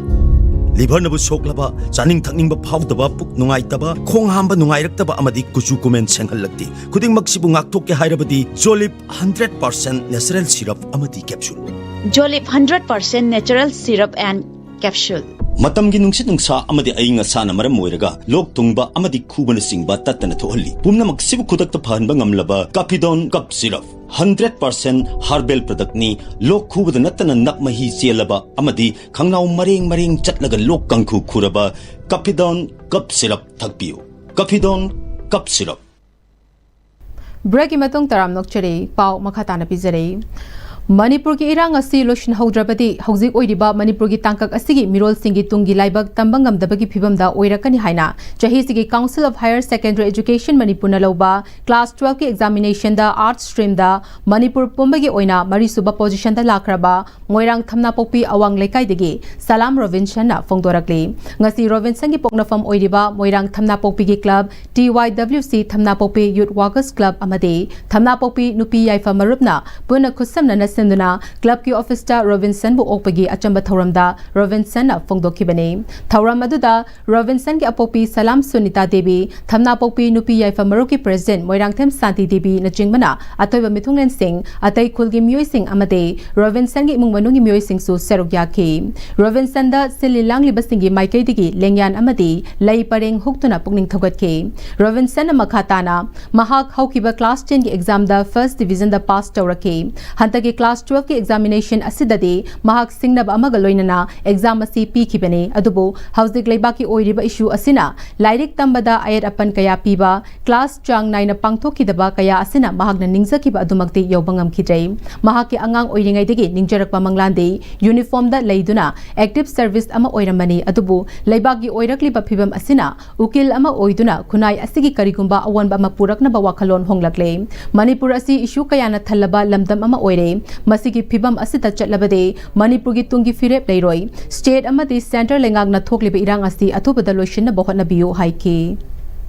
ꯂꯤꯚꯔꯅꯕꯨ ꯁꯣꯛꯂꯕ, ꯆꯥꯅꯤꯡ ꯊꯛꯅꯤꯡꯕ ꯐꯥꯎꯗꯕ, ꯄꯨꯛ ꯅꯨꯡꯉꯥꯏꯇꯕ, ꯈꯣꯡ ꯍꯥꯝꯕ ꯅꯨꯡꯉꯥꯏꯔꯛꯇꯕ ꯑꯃꯗꯤ ꯀꯨꯆꯨ ꯀꯨꯃꯦꯟ ꯁꯦꯡꯍꯜꯂꯛꯇꯦ꯫ ꯈꯨꯗꯤꯡꯃꯛꯁꯤꯕꯨ ꯉꯥꯛꯊꯣꯛꯀꯦ ꯍꯥꯏꯔꯕꯗꯤ ꯖꯣꯂꯤꯞ ꯍꯟꯗ꯭ꯔꯦꯠ ꯄꯥꯔꯁꯦꯟꯠ natural syrup ꯑꯃꯗꯤ capsule꯫ Jolip hundred percent natural syrup and capsule. ꯃꯇꯝꯒꯤ ꯅꯨꯡꯁꯤꯠ ꯅꯨꯡꯁꯥ ꯑꯃꯗꯤ ꯑꯏꯪ ꯑꯁꯥꯅ ꯃꯔꯝ ꯑꯣꯏꯔꯒ ꯂꯣꯛ ꯊꯨꯡꯕ ꯑꯃꯗꯤ ꯈꯨꯕꯅꯆꯤꯡꯕ ꯇꯠꯇꯅ ꯊꯣꯛꯍꯜꯂꯤ꯫ ꯄꯨꯝꯅꯃꯛꯁꯤꯕꯨ ꯈꯨꯗꯛꯇ ꯐꯍꯟꯕ ꯉꯝꯂꯕ ꯀꯥꯐꯤꯗꯣꯟ ꯀꯞ ꯁꯤꯔꯞ, ꯍꯟꯗ꯭ꯔꯦꯠ ꯄꯥꯔꯁꯦꯟ ꯍꯥꯔꯕꯦꯜ ꯄ꯭ꯔꯗꯛꯅꯤ꯫ ꯂꯣꯛ ꯈꯨꯕꯗ ꯅꯠꯇꯅ ꯅꯞ ꯃꯍꯤ ꯆꯦꯜꯂꯕ ꯑꯃꯗꯤ ꯈꯪꯅꯥꯎ ꯃꯔꯦꯡ ꯃꯔꯦꯡ ꯆꯠꯂꯒ ꯂꯣꯛ ꯀꯥꯡꯈꯨ ꯈꯨꯔꯕ ꯀꯥꯐꯤꯗꯣꯟ ꯀꯞ ꯁꯤꯔꯞ ꯊꯛꯄꯤꯌꯨ꯫ ꯀꯥꯐꯤꯗꯣꯟ ꯀꯞ ꯁꯤꯔꯞ꯫ ꯕ꯭ꯔꯦꯛꯀꯤ ꯃꯇꯨꯡ ꯇꯔꯥꯝꯅ ꯑꯣꯛꯆꯔꯤ꯫ ꯄꯥꯎ ꯃꯈꯥ ꯇꯥꯅ ꯄꯤꯖꯔꯤ꯫ ꯃꯅꯤꯄꯨꯔꯒꯤ ꯏꯔꯥꯡ ꯑꯁꯤ ꯂꯣꯏꯁꯤꯟꯍꯧꯗ꯭ꯔꯕꯗꯤ ꯍꯧꯖꯤꯛ ꯑꯣꯏꯔꯤꯕ ꯃꯅꯤꯄꯨꯔꯒꯤ ꯇꯥꯡꯀꯛ ꯑꯁꯤꯒꯤ ꯃꯤꯔꯣꯜꯁꯤꯡꯒꯤ ꯇꯨꯡꯒꯤ ꯂꯥꯏꯕꯛ ꯇꯝꯕ ꯉꯝꯗꯕꯒꯤ ꯐꯤꯕꯝꯗ ꯑꯣꯏꯔꯛꯀꯅꯤ ꯍꯥꯏꯅ ꯆꯍꯤꯁꯤꯒꯤ Council of Higher Secondary Education ꯃꯅꯤꯄꯨꯔꯅ ꯂꯧꯕ class twelve ꯀꯤ examination ꯗ arts stream ꯗ ꯃꯅꯤꯄꯨꯔ ꯄꯨꯝꯕꯒꯤ ꯑꯣꯏꯅ ꯃꯔꯤꯁꯨꯕ position ꯗ ꯂꯥꯛꯈ꯭ꯔꯕ ꯃꯣꯏꯔꯥꯡ ꯊꯝꯅꯥꯄꯣꯛꯄꯤ ꯑꯋꯥꯡ ꯂꯩꯀꯥꯏꯗꯒꯤ ꯁꯂꯥꯝ ꯔꯣꯕꯤꯟꯁꯟꯅ ꯐꯣꯡꯗꯣꯔꯛꯂꯤ꯫ ꯉꯁꯤ ꯔꯣꯕꯤꯟꯁꯟꯒꯤ ꯄꯣꯛꯅꯐꯝ ꯑꯣꯏꯔꯤꯕ ꯃꯣꯏꯔꯥꯡ ꯊꯝꯅꯥꯄꯣꯛꯄꯤꯒꯤ club T Y W C ꯊꯝꯅꯥꯄꯣꯛꯄꯤ Youth Workers Club ꯑꯃꯗꯤ ꯊꯝꯅꯥꯄꯣꯛꯄꯤ ꯅꯨꯄꯤ ꯌꯥꯏꯐ ꯃꯔꯨꯞꯅ ꯄꯨꯟꯅ ꯈꯨꯠꯁꯝꯅꯅ ꯁꯤꯟꯗꯨꯅ ꯀ꯭ꯂꯕꯀꯤ ꯑꯣꯐꯤꯁꯇ ꯔꯣꯕꯤꯟꯁꯟꯕꯨ ꯑꯣꯛꯄꯒꯤ ꯑꯆꯝꯕ ꯊꯧꯔꯝꯗ ꯔꯣꯕꯤꯟꯁꯟꯅ ꯐꯣꯡꯗꯣꯛꯈꯤꯕꯅꯤ꯫ ꯊꯧꯔꯝ ꯑꯗꯨꯗ ꯔꯣꯕꯤꯟꯁꯟꯒꯤ ꯑꯄꯣꯛꯄꯤ ꯁꯂꯥꯝ ꯁꯨꯅꯤꯇꯥ ꯗꯦꯕꯤ, ꯊꯝꯅꯥꯄꯣꯛꯄꯤ ꯅꯨꯄꯤ ꯌꯥꯏꯐ ꯃꯔꯨꯞꯀꯤ ꯄ꯭ꯔꯦꯁꯤꯗꯦꯟꯠ ꯃꯣꯏꯔꯥꯡꯊꯦꯝ ꯁꯥꯟꯇꯤ ꯗꯦꯕꯤꯅꯆꯤꯡꯕꯅ ꯑꯇꯣꯏꯕ ꯃꯤꯊꯨꯡꯂꯦꯟꯁꯤꯡ, ꯑꯇꯩ ꯈꯨꯜꯒꯤ ꯃꯤꯑꯣꯏꯁꯤꯡ ꯑꯃꯗꯤ ꯔꯣꯕꯤꯟꯁꯟꯒꯤ ꯏꯃꯨꯡ ꯃꯅꯨꯡꯒꯤ ꯃꯤꯑꯣꯏꯁꯤꯡꯁꯨ ꯁꯔꯨꯛ ꯌꯥꯈꯤ꯫ ꯔꯣꯕꯤꯟꯁꯟꯗ ꯁꯤꯜꯂꯤ ꯂꯥꯡꯂꯤꯕꯁꯤꯡꯒꯤ ꯃꯥꯏꯀꯩꯗꯒꯤ ꯂꯦꯡꯌꯥꯟ ꯑꯃꯗꯤ ꯂꯩ ꯄꯔꯦꯡ ꯍꯨꯛꯇꯨꯅ ꯄꯨꯛꯅꯤꯡ ꯊꯧꯒꯠꯈꯤ꯫ ꯔꯣꯕꯤꯟꯁꯟꯅ ꯃꯈꯥ ꯇꯥꯅ ꯃꯍꯥꯛ ꯍꯧꯈꯤꯕ ꯀ꯭ꯂꯥꯁ ꯇꯦꯟꯒꯤ ꯑꯦꯛꯖꯥꯝꯗ ꯐꯥꯔꯁꯠ ꯗꯤꯕꯤꯖꯟꯗ ꯄꯥꯁ ꯇꯧꯔꯛꯈꯤ꯫ ꯍꯟꯗꯛꯀꯤ ꯀ꯭ꯂꯥꯁ ꯇꯨꯋꯦꯜꯐꯀꯤ ꯑꯦꯛꯖꯥꯃꯤꯅꯦꯁꯟ ꯑꯁꯤꯗꯗꯤ ꯃꯍꯥꯛ ꯁꯤꯡꯅꯕ ꯑꯃꯒ ꯂꯣꯏꯅꯅ ꯑꯦꯛꯖꯥꯝ ꯑꯁꯤ ꯄꯤꯈꯤꯕꯅꯤ꯫ ꯑꯗꯨꯕꯨ ꯍꯧꯖꯤꯛ ꯂꯩꯕꯥꯛꯀꯤ ꯑꯣꯏꯔꯤꯕ ꯏꯁꯨ ꯑꯁꯤꯅ ꯂꯥꯏꯔꯤꯛ ꯇꯝꯕꯗ ꯑꯌꯦꯠ ꯑꯄꯟ ꯀꯌꯥ ꯄꯤꯕ, ꯀ꯭ꯂꯥꯁ ꯆꯥꯡ ꯅꯥꯏꯅ ꯄꯥꯡꯊꯣꯛꯈꯤꯗꯕ ꯀꯌꯥ ꯑꯁꯤꯅ ꯃꯍꯥꯛꯅ ꯅꯤꯡꯖꯈꯤꯕ ꯑꯗꯨꯃꯛꯇꯤ ꯌꯧꯕ ꯉꯝꯈꯤꯗ꯭ꯔꯦ꯫ ꯃꯍꯥꯛꯀꯤ ꯑꯉꯥꯡ ꯑꯣꯏꯔꯤꯉꯩꯗꯒꯤ ꯅꯤꯡꯖꯔꯛꯄ ꯃꯪꯂꯥꯟꯗꯤ ꯌꯨꯅꯤꯐꯣꯔꯝꯗ ꯂꯩꯗꯨꯅ ꯑꯦꯛꯇꯤꯚ ꯁꯔꯚꯤꯁ ꯑꯃ ꯑꯣꯏꯔꯝꯕꯅꯤ꯫ ꯑꯗꯨꯕꯨ ꯂꯩꯕꯥꯛꯀꯤ ꯑꯣꯏꯔꯛꯂꯤꯕ ꯐꯤꯕꯝ ꯑꯁꯤꯅ ꯎꯀꯤꯜ ꯑꯃ ꯑꯣꯏꯗꯨꯅ ꯈꯨꯟꯅꯥꯏ ꯑꯁꯤꯒꯤ ꯀꯔꯤꯒꯨꯝꯕ ꯑꯑꯣꯟꯕ ꯑꯃ ꯄꯨꯔꯛꯅꯕ ꯋꯥꯈꯜꯂꯣꯟ ꯍꯣꯡꯂꯛꯂꯦ꯫ ꯃꯅꯤꯄꯨꯔ ꯑꯁꯤ ꯏꯁꯨ ꯀꯌꯥꯅ ꯊꯜꯂꯕ ꯂꯝꯗꯝ ꯑꯃ ꯑꯣꯏꯔꯦ꯫ ꯃꯁꯤꯒꯤ ꯐꯤꯕꯝ ꯑꯁꯤꯗ ꯆꯠꯂꯕꯗꯤ ꯃꯅꯤꯄꯨꯔꯒꯤ ꯇꯨꯡꯒꯤ ꯐꯤꯔꯦꯞ ꯂꯩꯔꯣꯏ꯫ ꯁ꯭ꯇꯦꯠ ꯑꯃꯗꯤ ꯁꯦꯟꯇꯔ ꯂꯩꯉꯥꯛꯅ ꯊꯣꯛꯂꯤꯕ ꯏꯔꯥꯡ ꯑꯁꯤ ꯑꯊꯨꯕꯗ ꯂꯣꯏꯁꯤꯟꯅꯕ ꯍꯣꯠꯅꯕꯤꯌꯨ ꯍꯥꯏꯈꯤ꯫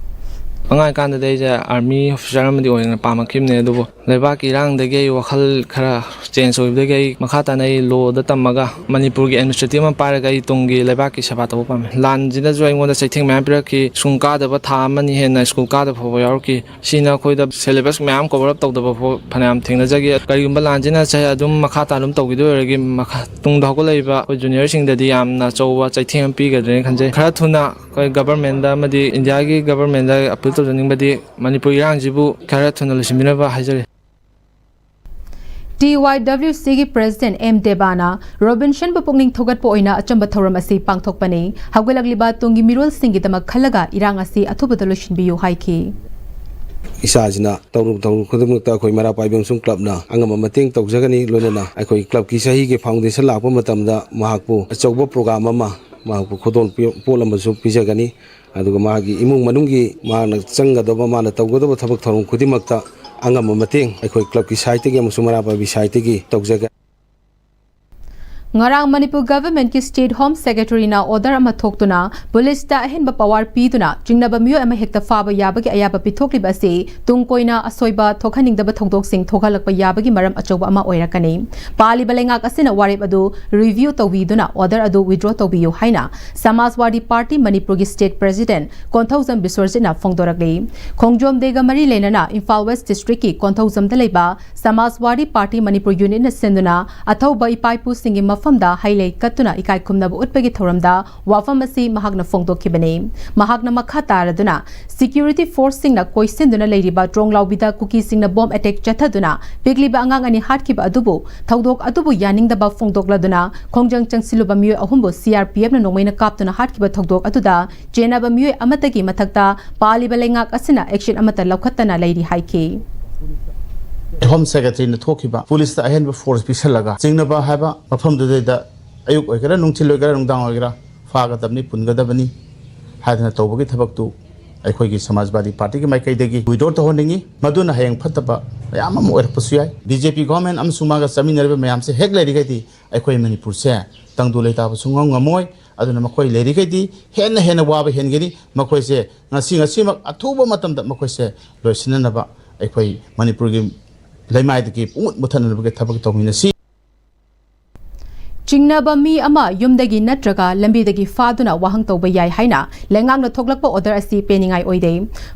ꯑꯉꯥꯡ ꯑꯣꯏꯔꯤꯀꯥꯟꯗꯗꯤ ꯑꯩꯁꯦ ꯑꯥꯔꯃꯤ ꯑꯣꯐꯤꯁꯥꯔ ꯑꯃꯗꯤ ꯑꯣꯏꯅ ꯄꯥꯝꯃꯛꯈꯤꯕꯅꯦ, ꯑꯗꯨꯕꯨ ꯂꯩꯕꯥꯛꯀꯤ ꯏꯔꯥꯡꯗꯒꯤ ꯑꯩ ꯋꯥꯈꯜ ꯈꯔ ꯆꯦꯟꯖ ꯑꯣꯏꯕꯗꯒꯤ ꯑꯩ ꯃꯈꯥ ꯇꯥꯅ ꯑꯩ ꯂꯣꯗ ꯇꯝꯃꯒ ꯃꯅꯤꯄꯨꯔꯒꯤ ꯑꯦꯗꯃꯤꯅꯤꯁꯇ꯭ꯔꯦꯇꯤꯚ ꯑꯃ ꯄꯥꯏꯔꯒ ꯑꯩ ꯇꯨꯡꯒꯤ ꯂꯩꯕꯥꯛꯀꯤ ꯁꯦꯕꯥ ꯇꯧꯕ ꯄꯥꯝꯃꯤ꯫ ꯂꯥꯟꯁꯤꯅꯁꯨ ꯑꯩꯉꯣꯟꯗ ꯆꯩꯊꯦꯡ ꯃꯌꯥꯝ ꯄꯤꯔꯛꯈꯤ꯫ ꯁ꯭ꯀꯨꯜ ꯀꯥꯗꯕ ꯊꯥ ꯑꯃꯅꯤ ꯍꯦꯟꯅ ꯁ꯭ꯀꯨꯜ ꯀꯥꯗꯕ ꯐꯥꯎꯕ ꯌꯥꯎꯔꯛꯈꯤ꯫ ꯁꯤꯅ ꯑꯩꯈꯣꯏꯗ ꯁꯦꯂꯦꯕꯁ ꯃꯌꯥꯝ ꯀꯣꯚꯔ ꯑꯞ ꯇꯧꯗꯕ ꯐꯥꯎ ꯐꯅꯌꯥꯝ ꯊꯦꯡꯅꯖꯈꯤ꯫ ꯀꯔꯤꯒꯨꯝꯕ ꯂꯥꯟꯁꯤꯅ ꯆꯍꯤ ꯑꯗꯨꯝ ꯃꯈꯥ ꯇꯥꯅ ꯑꯗꯨꯝ ꯇꯧꯈꯤꯗꯣꯏ ꯑꯣꯏꯔꯗꯤ ꯃꯈꯥ ꯇꯨꯡꯗ ꯍꯧꯒꯠꯂꯛꯏꯕ ꯑꯩꯈꯣꯏ ꯖꯨꯅꯤꯌꯔꯁꯤꯡꯗꯗꯤ ꯌꯥꯝꯅ ꯑꯆꯧꯕ ꯆꯩꯊꯦꯡ ꯑꯃ ꯄꯤꯒꯗ꯭ꯔꯦꯅ ꯈꯟꯖꯩ꯫ ꯈꯔ ꯊꯨꯅ ꯑꯩꯈꯣꯏ ꯒꯚꯔꯟꯃꯦꯟꯗ ꯑꯃꯗꯤ ꯏꯟꯗꯤꯌꯥꯒꯤ ꯒꯚꯔꯟꯃꯦꯟꯗ ꯑꯄꯤꯜ ꯇꯧꯖꯅꯤꯡꯕꯗꯤ ꯃꯅꯤꯄꯨꯔ ꯏꯔꯥꯡꯁꯤꯕꯨ ꯈꯔ ꯊꯨꯅ ꯂꯣꯏꯁꯤꯟꯕꯤꯅꯕ ꯍꯥꯏꯖꯔꯤ꯫ ꯇꯤ ꯋꯥꯏ ꯗꯕ꯭ꯂꯤꯎ ꯁꯤꯒꯤ ꯄ꯭ꯔꯦꯁꯤꯗꯦꯟꯠ ꯑꯦꯝ ꯗꯦꯕꯥꯅ ꯔꯣꯕꯤꯟꯁꯟꯕꯨ ꯄꯨꯛꯅꯤꯡ ꯊꯧꯒꯠꯄ ꯑꯣꯏꯅ ꯑꯆꯝꯕ ꯊꯧꯔꯝ ꯑꯁꯤ ꯄꯥꯡꯊꯣꯛꯄꯅꯤ꯫ ꯍꯧꯒꯠꯂꯛꯂꯤꯕ ꯇꯨꯡꯒꯤ ꯃꯤꯔꯣꯜꯁꯤꯡꯒꯤꯗꯃꯛ ꯈꯜꯂꯒ ꯏꯔꯥꯡ ꯑꯁꯤ ꯑꯊꯨꯕꯗ ꯂꯣꯏꯁꯤꯟꯕꯤꯌꯨ ꯍꯥꯏꯈꯤ꯫ ꯏꯁꯥꯁꯤꯅ ꯇꯧꯔꯨ ꯇꯧꯔꯨ ꯈꯨꯗꯤꯡꯃꯛꯇ ꯑꯩꯈꯣꯏ ꯃꯩꯔꯥ ꯄꯥꯏꯕꯤ ꯑꯃꯁꯨꯡ ꯀ꯭ꯂꯕꯅ ꯑꯉꯝꯕ ꯃꯇꯦꯡ ꯇꯧꯖꯒꯅꯤ꯫ ꯂꯣꯏꯅꯅ ꯑꯩꯈꯣꯏ ꯀ꯭ꯂꯕꯀꯤ ꯆꯍꯤꯒꯤ ꯐꯥꯎꯟꯗꯦꯁꯟ ꯂꯥꯛꯄ ꯃꯇꯝꯗ ꯃꯍꯥꯛꯄꯨ ꯑꯆꯧꯕ ꯄ꯭ꯔꯣꯒ꯭ꯔꯥꯝ ꯑꯃ, ꯃꯍꯥꯛꯄꯨ ꯈꯨꯗꯣꯜ ꯄꯣꯠ ꯑꯃꯁꯨ ꯄꯤꯖꯒꯅꯤ꯫ ꯑꯗꯨꯒ ꯃꯥꯒꯤ ꯏꯃꯨꯡ ꯃꯅꯨꯡꯒꯤ ꯃꯥꯅ ꯆꯪꯒꯗꯕ, ꯃꯥꯅ ꯇꯧꯒꯗꯕ ꯊꯕꯛ ꯊꯧꯔꯝ ꯈꯨꯗꯤꯡꯃꯛꯇ ꯑꯉꯝꯕ ꯃꯇꯦꯡ ꯑꯩꯈꯣꯏ ꯀ꯭ꯂꯕꯀꯤ ꯁꯥꯏꯠꯇꯒꯤ ꯑꯃꯁꯨꯡ ꯃꯩꯔꯥ ꯄꯥꯏꯕꯤ ꯁꯥꯏꯠꯇꯒꯤ ꯇꯧꯖꯒꯅꯤ꯫ ꯉꯔꯥꯡ ꯃꯅꯤꯄꯨꯔ ꯒꯚꯔꯟꯃꯦꯟꯠꯀꯤ ꯁ꯭ꯇꯦꯠ ꯍꯣꯝ ꯁꯦꯀ꯭ꯔꯦꯇꯔꯤꯅ ꯑꯣꯔꯗꯔ ꯑꯃ ꯊꯣꯛꯇꯨꯅ ꯄꯨꯂꯤꯁꯇ ꯑꯍꯦꯟꯕ ꯄꯋꯥꯔ ꯄꯤꯗꯨꯅ ꯆꯤꯡꯅꯕ ꯃꯤꯑꯣꯏ ꯑꯃ ꯍꯦꯛꯇ ꯐꯥꯕ ꯌꯥꯕꯒꯤ ꯑꯌꯥꯕ ꯄꯤꯊꯣꯛꯂꯤꯕ ꯑꯁꯤ ꯇꯨꯡ ꯀꯣꯏꯅ ꯑꯁꯣꯏꯕ ꯊꯣꯛꯍꯟꯅꯤꯡꯗꯕ ꯊꯧꯗꯣꯛꯁꯤꯡ ꯊꯣꯛꯍꯜꯂꯛꯄ ꯌꯥꯕꯒꯤ ꯃꯔꯝ ꯑꯆꯧꯕ ꯑꯃ ꯑꯣꯏꯔꯛꯀꯅꯤ꯫ ꯄꯥꯜꯂꯤꯕ ꯂꯩꯉꯥꯛ ꯑꯁꯤꯅ ꯋꯥꯔꯦꯞ ꯑꯗꯨ ꯔꯤꯚ꯭ꯌꯨ ꯇꯧꯕꯤꯗꯨꯅ ꯑꯣꯔꯗꯔ ꯑꯗꯨ ꯋꯤꯗ꯭ꯔꯣ ꯇꯧꯕꯤꯌꯨ ꯍꯥꯏꯅ ꯁꯃꯥꯖꯋꯥꯗꯤ ꯄꯥꯔꯇꯤ ꯃꯅꯤꯄꯨꯔꯒꯤ ꯁ꯭ꯇꯦꯠ ꯄ꯭ꯔꯦꯁꯤꯗꯦꯟꯠ ꯀꯣꯟꯊꯧꯖꯝ ꯕꯤꯁ꯭ꯋꯔꯖꯤꯠꯅ ꯐꯣꯡꯗꯣꯔꯛꯂꯤ꯫ ꯈꯣꯡꯖꯣꯝ ꯗꯦꯒ ꯃꯔꯤ ꯂꯩꯅꯅ ꯏꯝꯐꯥꯜ ꯋꯦꯁ꯭ꯠ ꯗꯤꯁꯇ꯭ꯔꯤꯛꯀꯤ ꯀꯣꯟꯊꯧꯖꯝꯗ ꯂꯩꯕ ꯁꯃꯥꯖꯋꯥꯗꯤ ꯄꯥꯔꯇꯤ ꯃꯅꯤꯄꯨꯔ ꯌꯨꯅꯤꯠꯅ ꯁꯤꯟꯗꯨꯅ ꯑꯊꯧꯕ ꯏꯄꯥ ꯏꯄꯨꯁꯤꯡꯒꯤ ꯃꯐꯝꯗ ꯍꯩ ꯂꯩ ꯀꯠꯇꯨꯅ ꯏꯀꯥꯏ ꯈꯨꯝꯅꯕ ꯎꯠꯄꯒꯤ ꯊꯧꯔꯝꯗ ꯋꯥꯐꯝ ꯑꯁꯤ ꯃꯍꯥꯛꯅ ꯐꯣꯡꯗꯣꯛꯈꯤꯕꯅꯤ꯫ ꯃꯍꯥꯛꯅ ꯃꯈꯥ ꯇꯥꯔꯗꯨꯅ, ꯁꯦꯀ꯭ꯌꯨꯔꯤꯇꯤ ꯐꯣꯔꯁꯁꯤꯡꯅ ꯀꯣꯏꯁꯤꯟꯗꯨꯅ ꯂꯩꯔꯤꯕ ꯇ꯭ꯔꯣꯡꯂꯥꯎꯕꯤꯗ ꯀꯨꯀꯤꯁꯤꯡꯅ ꯕꯣꯝ ꯑꯦꯇꯦꯛ ꯆꯠꯊꯗꯨꯅ ꯄꯤꯛꯂꯤꯕ ꯑꯉꯥꯡ ꯑꯅꯤ ꯍꯥꯠꯈꯤꯕ ꯑꯗꯨꯕꯨ ꯊꯧꯗꯣꯛ ꯑꯗꯨꯕꯨ ꯌꯥꯅꯤꯡꯗꯕ ꯐꯣꯡꯗꯣꯛꯂꯗꯨꯅ ꯈꯣꯡꯖꯪ ꯆꯪꯁꯤꯜꯂꯨꯕ ꯃꯤꯑꯣꯏ ꯑꯍꯨꯝꯕꯨ ꯁꯤ ꯑꯥꯔ ꯄꯤ ꯑꯦꯐꯅ ꯅꯣꯡꯃꯩꯅ ꯀꯥꯞꯇꯨꯅ ꯍꯥꯠꯈꯤꯕ ꯊꯧꯗꯣꯛ ꯑꯗꯨꯗ ꯆꯦꯟꯅꯕ ꯃꯤꯑꯣꯏ ꯑꯃꯠꯇꯒꯤ ꯃꯊꯛꯇ ꯄꯥꯜꯂꯤꯕ ꯂꯩꯉꯥꯛ ꯑꯁꯤꯅ ꯑꯦꯛꯁꯟ ꯑꯃꯠꯇ ꯂꯧꯈꯠꯇꯅ ꯂꯩꯔꯤ ꯍꯥꯏꯈꯤ꯫ ꯍꯣꯝ ꯁꯦꯀ꯭ꯔꯦꯇꯔꯤꯅ ꯊꯣꯛꯈꯤꯕ ꯄꯨꯂꯤꯁꯇ ꯑꯍꯦꯟꯕ ꯐꯣꯔꯁ ꯄꯤꯁꯜꯂꯒ ꯆꯤꯡꯅꯕ ꯍꯥꯏꯕ ꯃꯐꯝꯗꯨꯗꯩꯗ ꯑꯌꯨꯛ ꯑꯣꯏꯒꯦꯔꯥ, ꯅꯨꯡꯊꯤꯜ ꯑꯣꯏꯒꯦꯔꯥ, ꯅꯨꯡꯗꯥꯡ ꯑꯣꯏꯒꯦꯔꯥ, ꯐꯥꯒꯗꯕꯅꯤ, ꯄꯨꯟꯒꯗꯕꯅꯤ ꯍꯥꯏꯗꯅ ꯇꯧꯕꯒꯤ ꯊꯕꯛꯇꯨ ꯑꯩꯈꯣꯏꯒꯤ ꯁꯃꯥꯖꯋꯥꯗꯤ ꯄꯥꯔꯇꯤꯒꯤ ꯃꯥꯏꯀꯩꯗꯒꯤ ꯋꯤꯗ꯭ꯔꯣ ꯇꯧꯍꯟꯅꯤꯡꯉꯤ꯫ ꯃꯗꯨꯅ ꯍꯌꯦꯡ ꯐꯠꯇꯕ ꯃꯌꯥꯝ ꯑꯃ ꯑꯣꯏꯔꯛꯄꯁꯨ ꯌꯥꯏ꯫ ꯕꯤ ꯖꯦ ꯄꯤ ꯒꯣꯚꯔꯟꯃꯦꯟꯠ ꯑꯃꯁꯨꯡ ꯃꯥꯒ ꯆꯠꯃꯤꯟꯅꯔꯤꯕ ꯃꯌꯥꯝꯁꯦ ꯍꯦꯛ ꯂꯩꯔꯤꯈꯩꯗꯤ ꯑꯩꯈꯣꯏ ꯃꯅꯤꯄꯨꯔꯁꯦ ꯇꯪꯗꯨ ꯂꯩꯇꯥꯕ ꯁꯨꯡꯉꯝ ꯉꯝꯃꯣꯏ꯫ ꯑꯗꯨꯅ ꯃꯈꯣꯏ ꯂꯩꯔꯤꯈꯩꯗꯤ ꯍꯦꯟꯅ ꯍꯦꯟꯅ ꯋꯥꯕ ꯍꯦꯟꯒꯅꯤ꯫ ꯃꯈꯣꯏꯁꯦ ꯉꯁꯤ, ꯉꯁꯤꯃꯛ ꯑꯊꯨꯕ ꯃꯇꯝꯗ ꯃꯈꯣꯏꯁꯦ ꯂꯣꯏꯁꯤꯟꯅꯅꯕ ꯑꯩꯈꯣꯏ ꯃꯅꯤꯄꯨꯔꯒꯤ ꯂꯩꯃꯥꯏꯗꯒꯤ ꯄꯨꯡꯃꯨꯠ ꯃꯨꯠꯊꯠꯅꯅꯕꯒꯤ ꯊꯕꯛ ꯇꯧꯃꯤꯟꯅꯁꯤ꯫ ꯆꯤꯡꯅꯕ ꯃꯤ ꯑꯃ ꯌꯨꯝꯗꯒꯤ ꯅꯠꯇ꯭ꯔꯒ ꯂꯝꯕꯤꯗꯒꯤ ꯐꯥꯗꯨꯅ ꯋꯥꯍꯪ ꯇꯧꯕ ꯌꯥꯏ ꯍꯥꯏꯅ ꯂꯩꯉꯥꯛꯅ ꯊꯣꯛꯂꯛꯄ ꯑꯣꯔꯗꯔ ꯑꯁꯤ ꯄꯦꯟꯅꯤꯡꯉꯥꯏ ꯑꯣꯏꯗꯦ꯫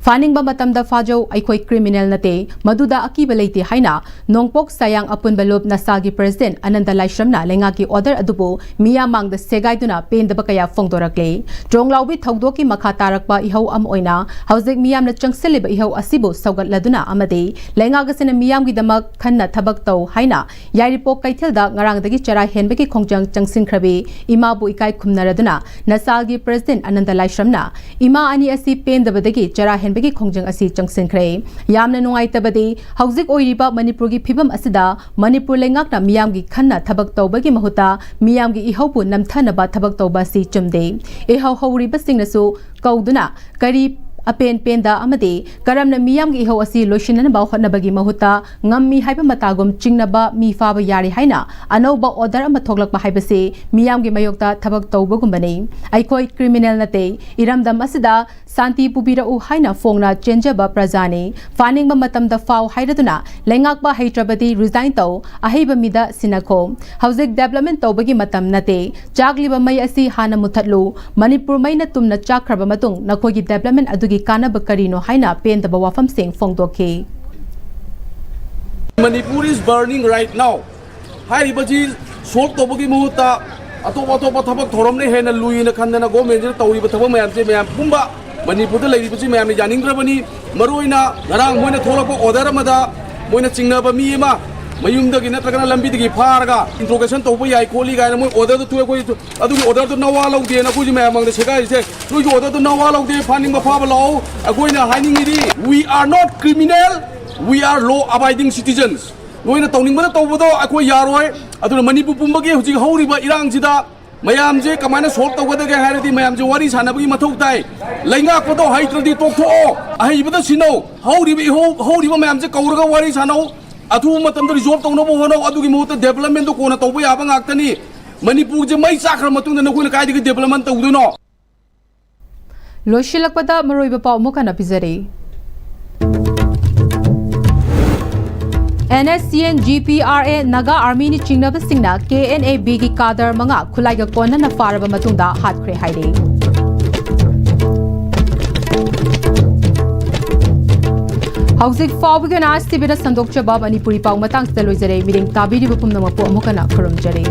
ꯐꯥꯅꯤꯡꯕ ꯃꯇꯝꯗ ꯐꯥꯖꯧ, ꯑꯩꯈꯣꯏ ꯀ꯭ꯔꯤꯃꯤꯅꯦꯜ ꯅꯠꯇꯦ, ꯃꯗꯨꯗ ꯑꯀꯤꯕ ꯂꯩꯇꯦ ꯍꯥꯏꯅ ꯅꯣꯡꯄꯣꯛ ꯁꯥꯌꯥꯡ ꯑꯄꯨꯟꯕ ꯂꯨꯞ ꯅꯁꯥꯒꯤ ꯄ꯭ꯔꯦꯁꯤꯗꯦꯟꯠ ꯑꯅꯟꯗ ꯂꯥꯏꯁ꯭ꯔꯝꯅ ꯂꯩꯉꯥꯛꯀꯤ ꯑꯣꯔꯗꯔ ꯑꯗꯨꯕꯨ ꯃꯤꯌꯥꯝ ꯃꯥꯡꯗ ꯁꯦꯒꯥꯏꯗꯨꯅ ꯄꯦꯟꯗꯕ ꯀꯌꯥ ꯐꯣꯡꯗꯣꯔꯛꯂꯤ꯫ ꯇ꯭ꯔꯣꯡꯂꯥꯎꯕꯤ ꯊꯧꯗꯣꯛꯀꯤ ꯃꯈꯥ ꯇꯥꯔꯛꯄ ꯏꯍꯧ ꯑꯃ ꯑꯣꯏꯅ ꯍꯧꯖꯤꯛ ꯃꯤꯌꯥꯝꯅ ꯆꯪꯁꯤꯜꯂꯤꯕ ꯏꯍꯧ ꯑꯁꯤꯕꯨ ꯁꯧꯒꯠꯂꯗꯨꯅ ꯑꯃꯗꯤ ꯂꯩꯉꯥꯛ ꯑꯁꯤꯅ ꯃꯤꯌꯥꯝꯒꯤꯗꯃꯛ ꯈꯟꯅ ꯊꯕꯛ ꯇꯧ ꯍꯥꯏꯅ ꯌꯥꯏꯔꯤꯄꯣꯛ ꯀꯩꯊꯦꯜꯗ ꯉꯔꯥꯡꯗꯒꯤ ꯆꯔꯥ ꯍꯦꯟꯕꯒꯤ ꯈꯣꯡꯖꯪ ꯆꯪꯁꯤꯟꯈ꯭ꯔꯕꯤ ꯏꯃꯥꯕꯨ ꯏꯀꯥꯏ ꯈꯨꯝꯅꯔꯗꯨꯅ ꯅꯁꯥꯒꯤ ꯄ꯭ꯔꯦꯁꯤꯗꯦꯟꯠ ꯑꯅꯟꯗ ꯂꯥꯏꯁ꯭ꯔꯝꯅ ꯏꯃꯥ ꯑꯅꯤ ꯑꯁꯤ ꯄꯦꯟꯗꯕꯗꯒꯤ ꯆꯔꯥ ꯍꯦꯟꯕꯒꯤ ꯈꯣꯡꯖꯪ ꯑꯁꯤ ꯆꯪꯁꯤꯟꯈ꯭ꯔꯦ꯫ ꯌꯥꯝꯅ ꯅꯨꯡꯉꯥꯏꯇꯕꯗꯤ ꯍꯧꯖꯤꯛ ꯑꯣꯏꯔꯤꯕ ꯃꯅꯤꯄꯨꯔꯒꯤ ꯐꯤꯕꯝ ꯑꯁꯤꯗ ꯃꯅꯤꯄꯨꯔ ꯂꯩꯉꯥꯛꯅ ꯃꯤꯌꯥꯝꯒꯤ ꯈꯟꯅ ꯊꯕꯛ ꯇꯧꯕꯒꯤ ꯃꯍꯨꯠꯇ ꯃꯤꯌꯥꯝꯒꯤ ꯏꯍꯧꯕꯨ ꯅꯝꯊꯅꯕ ꯊꯕꯛ ꯇꯧꯕ ꯑꯁꯤ ꯆꯨꯝꯗꯦ꯫ ꯏꯍꯧ ꯍꯧꯔꯤꯕꯁꯤꯡꯅꯁꯨ ꯀꯧꯗꯨꯅ ꯀꯔꯤ ꯑꯄꯦꯟ ꯄꯦꯟꯗ ꯑꯃꯗꯤ ꯀꯔꯝꯅ ꯃꯤꯌꯥꯝꯒꯤ ꯏꯍꯧ ꯑꯁꯤ ꯂꯣꯏꯁꯤꯟꯅꯅꯕ ꯍꯣꯠꯅꯕꯒꯤ ꯃꯍꯨꯠꯇ ꯉꯝꯃꯤ ꯍꯥꯏꯕ ꯃꯇꯥꯒꯨꯝ ꯆꯤꯡꯅꯕ ꯃꯤ ꯐꯥꯕ ꯌꯥꯔꯤ ꯍꯥꯏꯅ ꯑꯅꯧꯕ order ꯑꯃ ꯊꯣꯛꯂꯛꯄ ꯍꯥꯏꯕꯁꯤ ꯃꯤꯌꯥꯝꯒꯤ ꯃꯥꯌꯣꯛꯇ ꯊꯕꯛ ꯇꯧꯕꯒꯨꯝꯕꯅꯤ꯫ ꯑꯩꯈꯣꯏ criminal ꯅꯠꯇꯦ꯫ ꯏꯔꯝꯗꯝ ꯑꯁꯤꯗ ꯁꯥꯟꯇꯤ ꯄꯨꯕꯤꯔꯛꯎ ꯍꯥꯏꯅ ꯐꯣꯡꯅ ꯆꯦꯟꯖꯕ ꯄ꯭ꯔꯖꯥꯅꯤ꯫ ꯐꯥꯅꯤꯡꯕ ꯃꯇꯝꯗ ꯐꯥꯎ ꯍꯥꯏꯔꯗꯨꯅ ꯂꯩꯉꯥꯛꯄ ꯍꯩꯇ꯭ꯔꯕꯗꯤ resign ꯇꯧ, ꯑꯍꯩꯕ ꯃꯤꯗ ꯁꯤꯟꯅꯈꯣ꯫ ꯍꯧꯖꯤꯛ development ꯇꯧꯕꯒꯤ ꯃꯇꯝ ꯅꯠꯇꯦ꯫ ꯆꯥꯛꯂꯤꯕ ꯃꯩ ꯑꯁꯤ ꯍꯥꯟꯅ ꯃꯨꯊꯠꯂꯨ꯫ ꯃꯅꯤꯄꯨꯔ ꯃꯩꯅ ꯇꯨꯝꯅ ꯆꯥꯛꯈ꯭ꯔꯕ ꯃꯇꯨꯡ ꯅꯈꯣꯏꯒꯤ development ꯑꯗꯨꯒꯤ ꯀꯥꯟꯅꯕ ꯀꯔꯤꯅꯣ ꯍꯥꯏꯅ ꯄꯦꯟꯗꯕ ꯋꯥꯐꯝꯁꯤꯡ ꯐꯣꯡꯗꯣꯛꯈꯤ꯫ Manipur is burning right now. ꯍꯥꯏꯔꯤꯕꯁꯤ solve ꯇꯧꯕꯒꯤ ꯃꯍꯨꯠꯇ ꯑꯇꯣꯞ ꯑꯇꯣꯞꯄ ꯊꯕꯛ ꯊꯧꯔꯝꯅ ꯍꯦꯟꯅ ꯂꯨꯏꯅ ꯈꯟꯗꯅ government ꯁꯤꯅ ꯇꯧꯔꯤꯕ ꯊꯕꯛ ꯃꯌꯥꯝꯁꯦ ꯃꯌꯥꯝ ꯄꯨꯝꯕ ꯃꯅꯤꯄꯨꯔꯗ ꯂꯩꯔꯤꯕꯁꯤ ꯃꯌꯥꯝꯅ ꯌꯥꯅꯤꯡꯗ꯭ꯔꯕꯅꯤ꯫ ꯃꯔꯨꯑꯣꯏꯅ ꯉꯔꯥꯡ ꯃꯣꯏꯅ ꯊꯣꯛꯂꯛꯄ order ꯑꯃꯗ ꯃꯣꯏꯅ ꯆꯤꯡꯅꯕ ꯃꯤ ꯑꯃ ꯃꯌꯨꯝꯗꯒꯤ ꯅꯠꯇ꯭ꯔꯒꯅ ꯂꯝꯕꯤꯗꯒꯤ ꯐꯥꯔꯒ interrogation ꯇꯧꯕ ꯌꯥꯏ ꯈꯣꯠꯂꯤ ꯀꯥꯏꯅ ꯃꯣꯏ order ꯗꯨ ꯊꯣꯛꯑꯦ꯫ ꯑꯩꯈꯣꯏ ꯑꯗꯨꯒꯤ order ꯗꯨ ꯅꯋꯥ ꯂꯧꯗꯦꯅ ꯑꯩꯈꯣꯏꯁꯨ ꯃꯌꯥꯝ ꯃꯥꯡꯗ ꯁꯦꯒꯥꯏꯔꯤꯁꯦ꯫ ꯅꯣꯏꯒꯤ order ꯗꯨ ꯅꯋꯥ ꯂꯧꯗꯦ, ꯐꯥꯅꯤꯡꯕ ꯐꯥꯕ ꯂꯥꯛꯑꯣ꯫ ꯑꯩꯈꯣꯏꯅ ꯍꯥꯏꯅꯤꯡꯉꯤꯗꯤ, we are not criminal, we are law abiding citizens. ꯅꯣꯏꯅ ꯇꯧꯅꯤꯡꯕꯗ ꯇꯧꯕꯗꯣ ꯑꯩꯈꯣꯏ ꯌꯥꯔꯣꯏ꯫ ꯑꯗꯨꯅ ꯃꯅꯤꯄꯨꯔ ꯄꯨꯝꯕꯒꯤ ꯍꯧꯖꯤꯛ ꯍꯧꯔꯤꯕ ꯏꯔꯥꯡꯁꯤꯗ ꯃꯌꯥꯝꯁꯦ ꯀꯃꯥꯏꯅ solve ꯇꯧꯒꯗꯒꯦ ꯍꯥꯏꯔꯗꯤ ꯃꯌꯥꯝꯁꯦ ꯋꯥꯔꯤ ꯁꯥꯟꯅꯕꯒꯤ ꯃꯊꯧ ꯇꯥꯏ꯫ ꯂꯩꯉꯥꯛꯄꯗꯣ ꯍꯩꯇ꯭ꯔꯗꯤ ꯇꯣꯛꯊꯣꯛꯑꯣ, ꯑꯍꯩꯕꯗ ꯁꯤꯟꯅꯧ꯫ ꯍꯧꯔꯤꯕ ꯏꯍꯧ, ꯍꯧꯔꯤꯕ ꯃꯌꯥꯝꯁꯦ ꯀꯧꯔꯒ ꯋꯥꯔꯤ ꯁꯥꯟꯅꯧ꯫ ꯑꯊꯨꯕ ꯃꯇꯝꯗ resolve ꯇꯧꯅꯕ ꯍꯣꯠꯅꯧ꯫ ꯑꯗꯨꯒꯤ ꯃꯍꯨꯠꯇ development ꯗꯣ ꯀꯣꯟꯅ ꯇꯧꯕ ꯌꯥꯕ ꯉꯥꯛꯇꯅꯤ꯫ ꯃꯅꯤꯄꯨꯔꯁꯦ ꯃꯩ ꯆꯥꯛꯈ꯭ꯔ ꯃꯇꯨꯡꯗ ꯅꯈꯣꯏꯅ ꯀꯥꯏꯗꯒꯤ development ꯇꯧꯗꯣꯏꯅꯣ? ꯂꯣꯏꯁꯤꯜꯂꯛꯄꯗ ꯃꯔꯨꯑꯣꯏꯕ ꯄꯥꯎ ꯑꯃꯨꯛ ꯍꯟꯅ ꯄꯤꯖꯔꯤ꯫ NSCN GPRA Naga Army ꯅ ꯆꯤꯡꯅꯕꯁꯤꯡꯅ KNA B ꯒꯤ cadre ꯃꯉꯥ ꯈꯨꯠꯂꯥꯏꯒ ꯀꯣꯟꯅꯅ ꯐꯥꯔꯕ ꯃꯇꯨꯡꯗ ꯍꯥꯠꯈ꯭ꯔꯦ ꯍꯥꯏꯔꯤ꯫ ꯍꯧꯖꯤꯛ ꯐꯥꯎꯕꯒꯤ ꯑꯣꯏꯅ ICB ꯗ ꯁꯟꯗꯣꯛꯆꯕ ꯃꯅꯤꯄꯨꯔꯤ ꯄꯥꯎ ꯃꯇꯥꯡꯁꯤꯗ ꯂꯣꯏꯖꯔꯦ꯫ ꯃꯤꯠꯌꯦꯡ ꯇꯥꯕꯤꯔꯤꯕ ꯄꯨꯝꯅꯃꯛꯄꯨ ꯑꯃꯨꯛ ꯍꯟꯅ ꯈꯨꯔꯨꯝꯖꯔꯤ꯫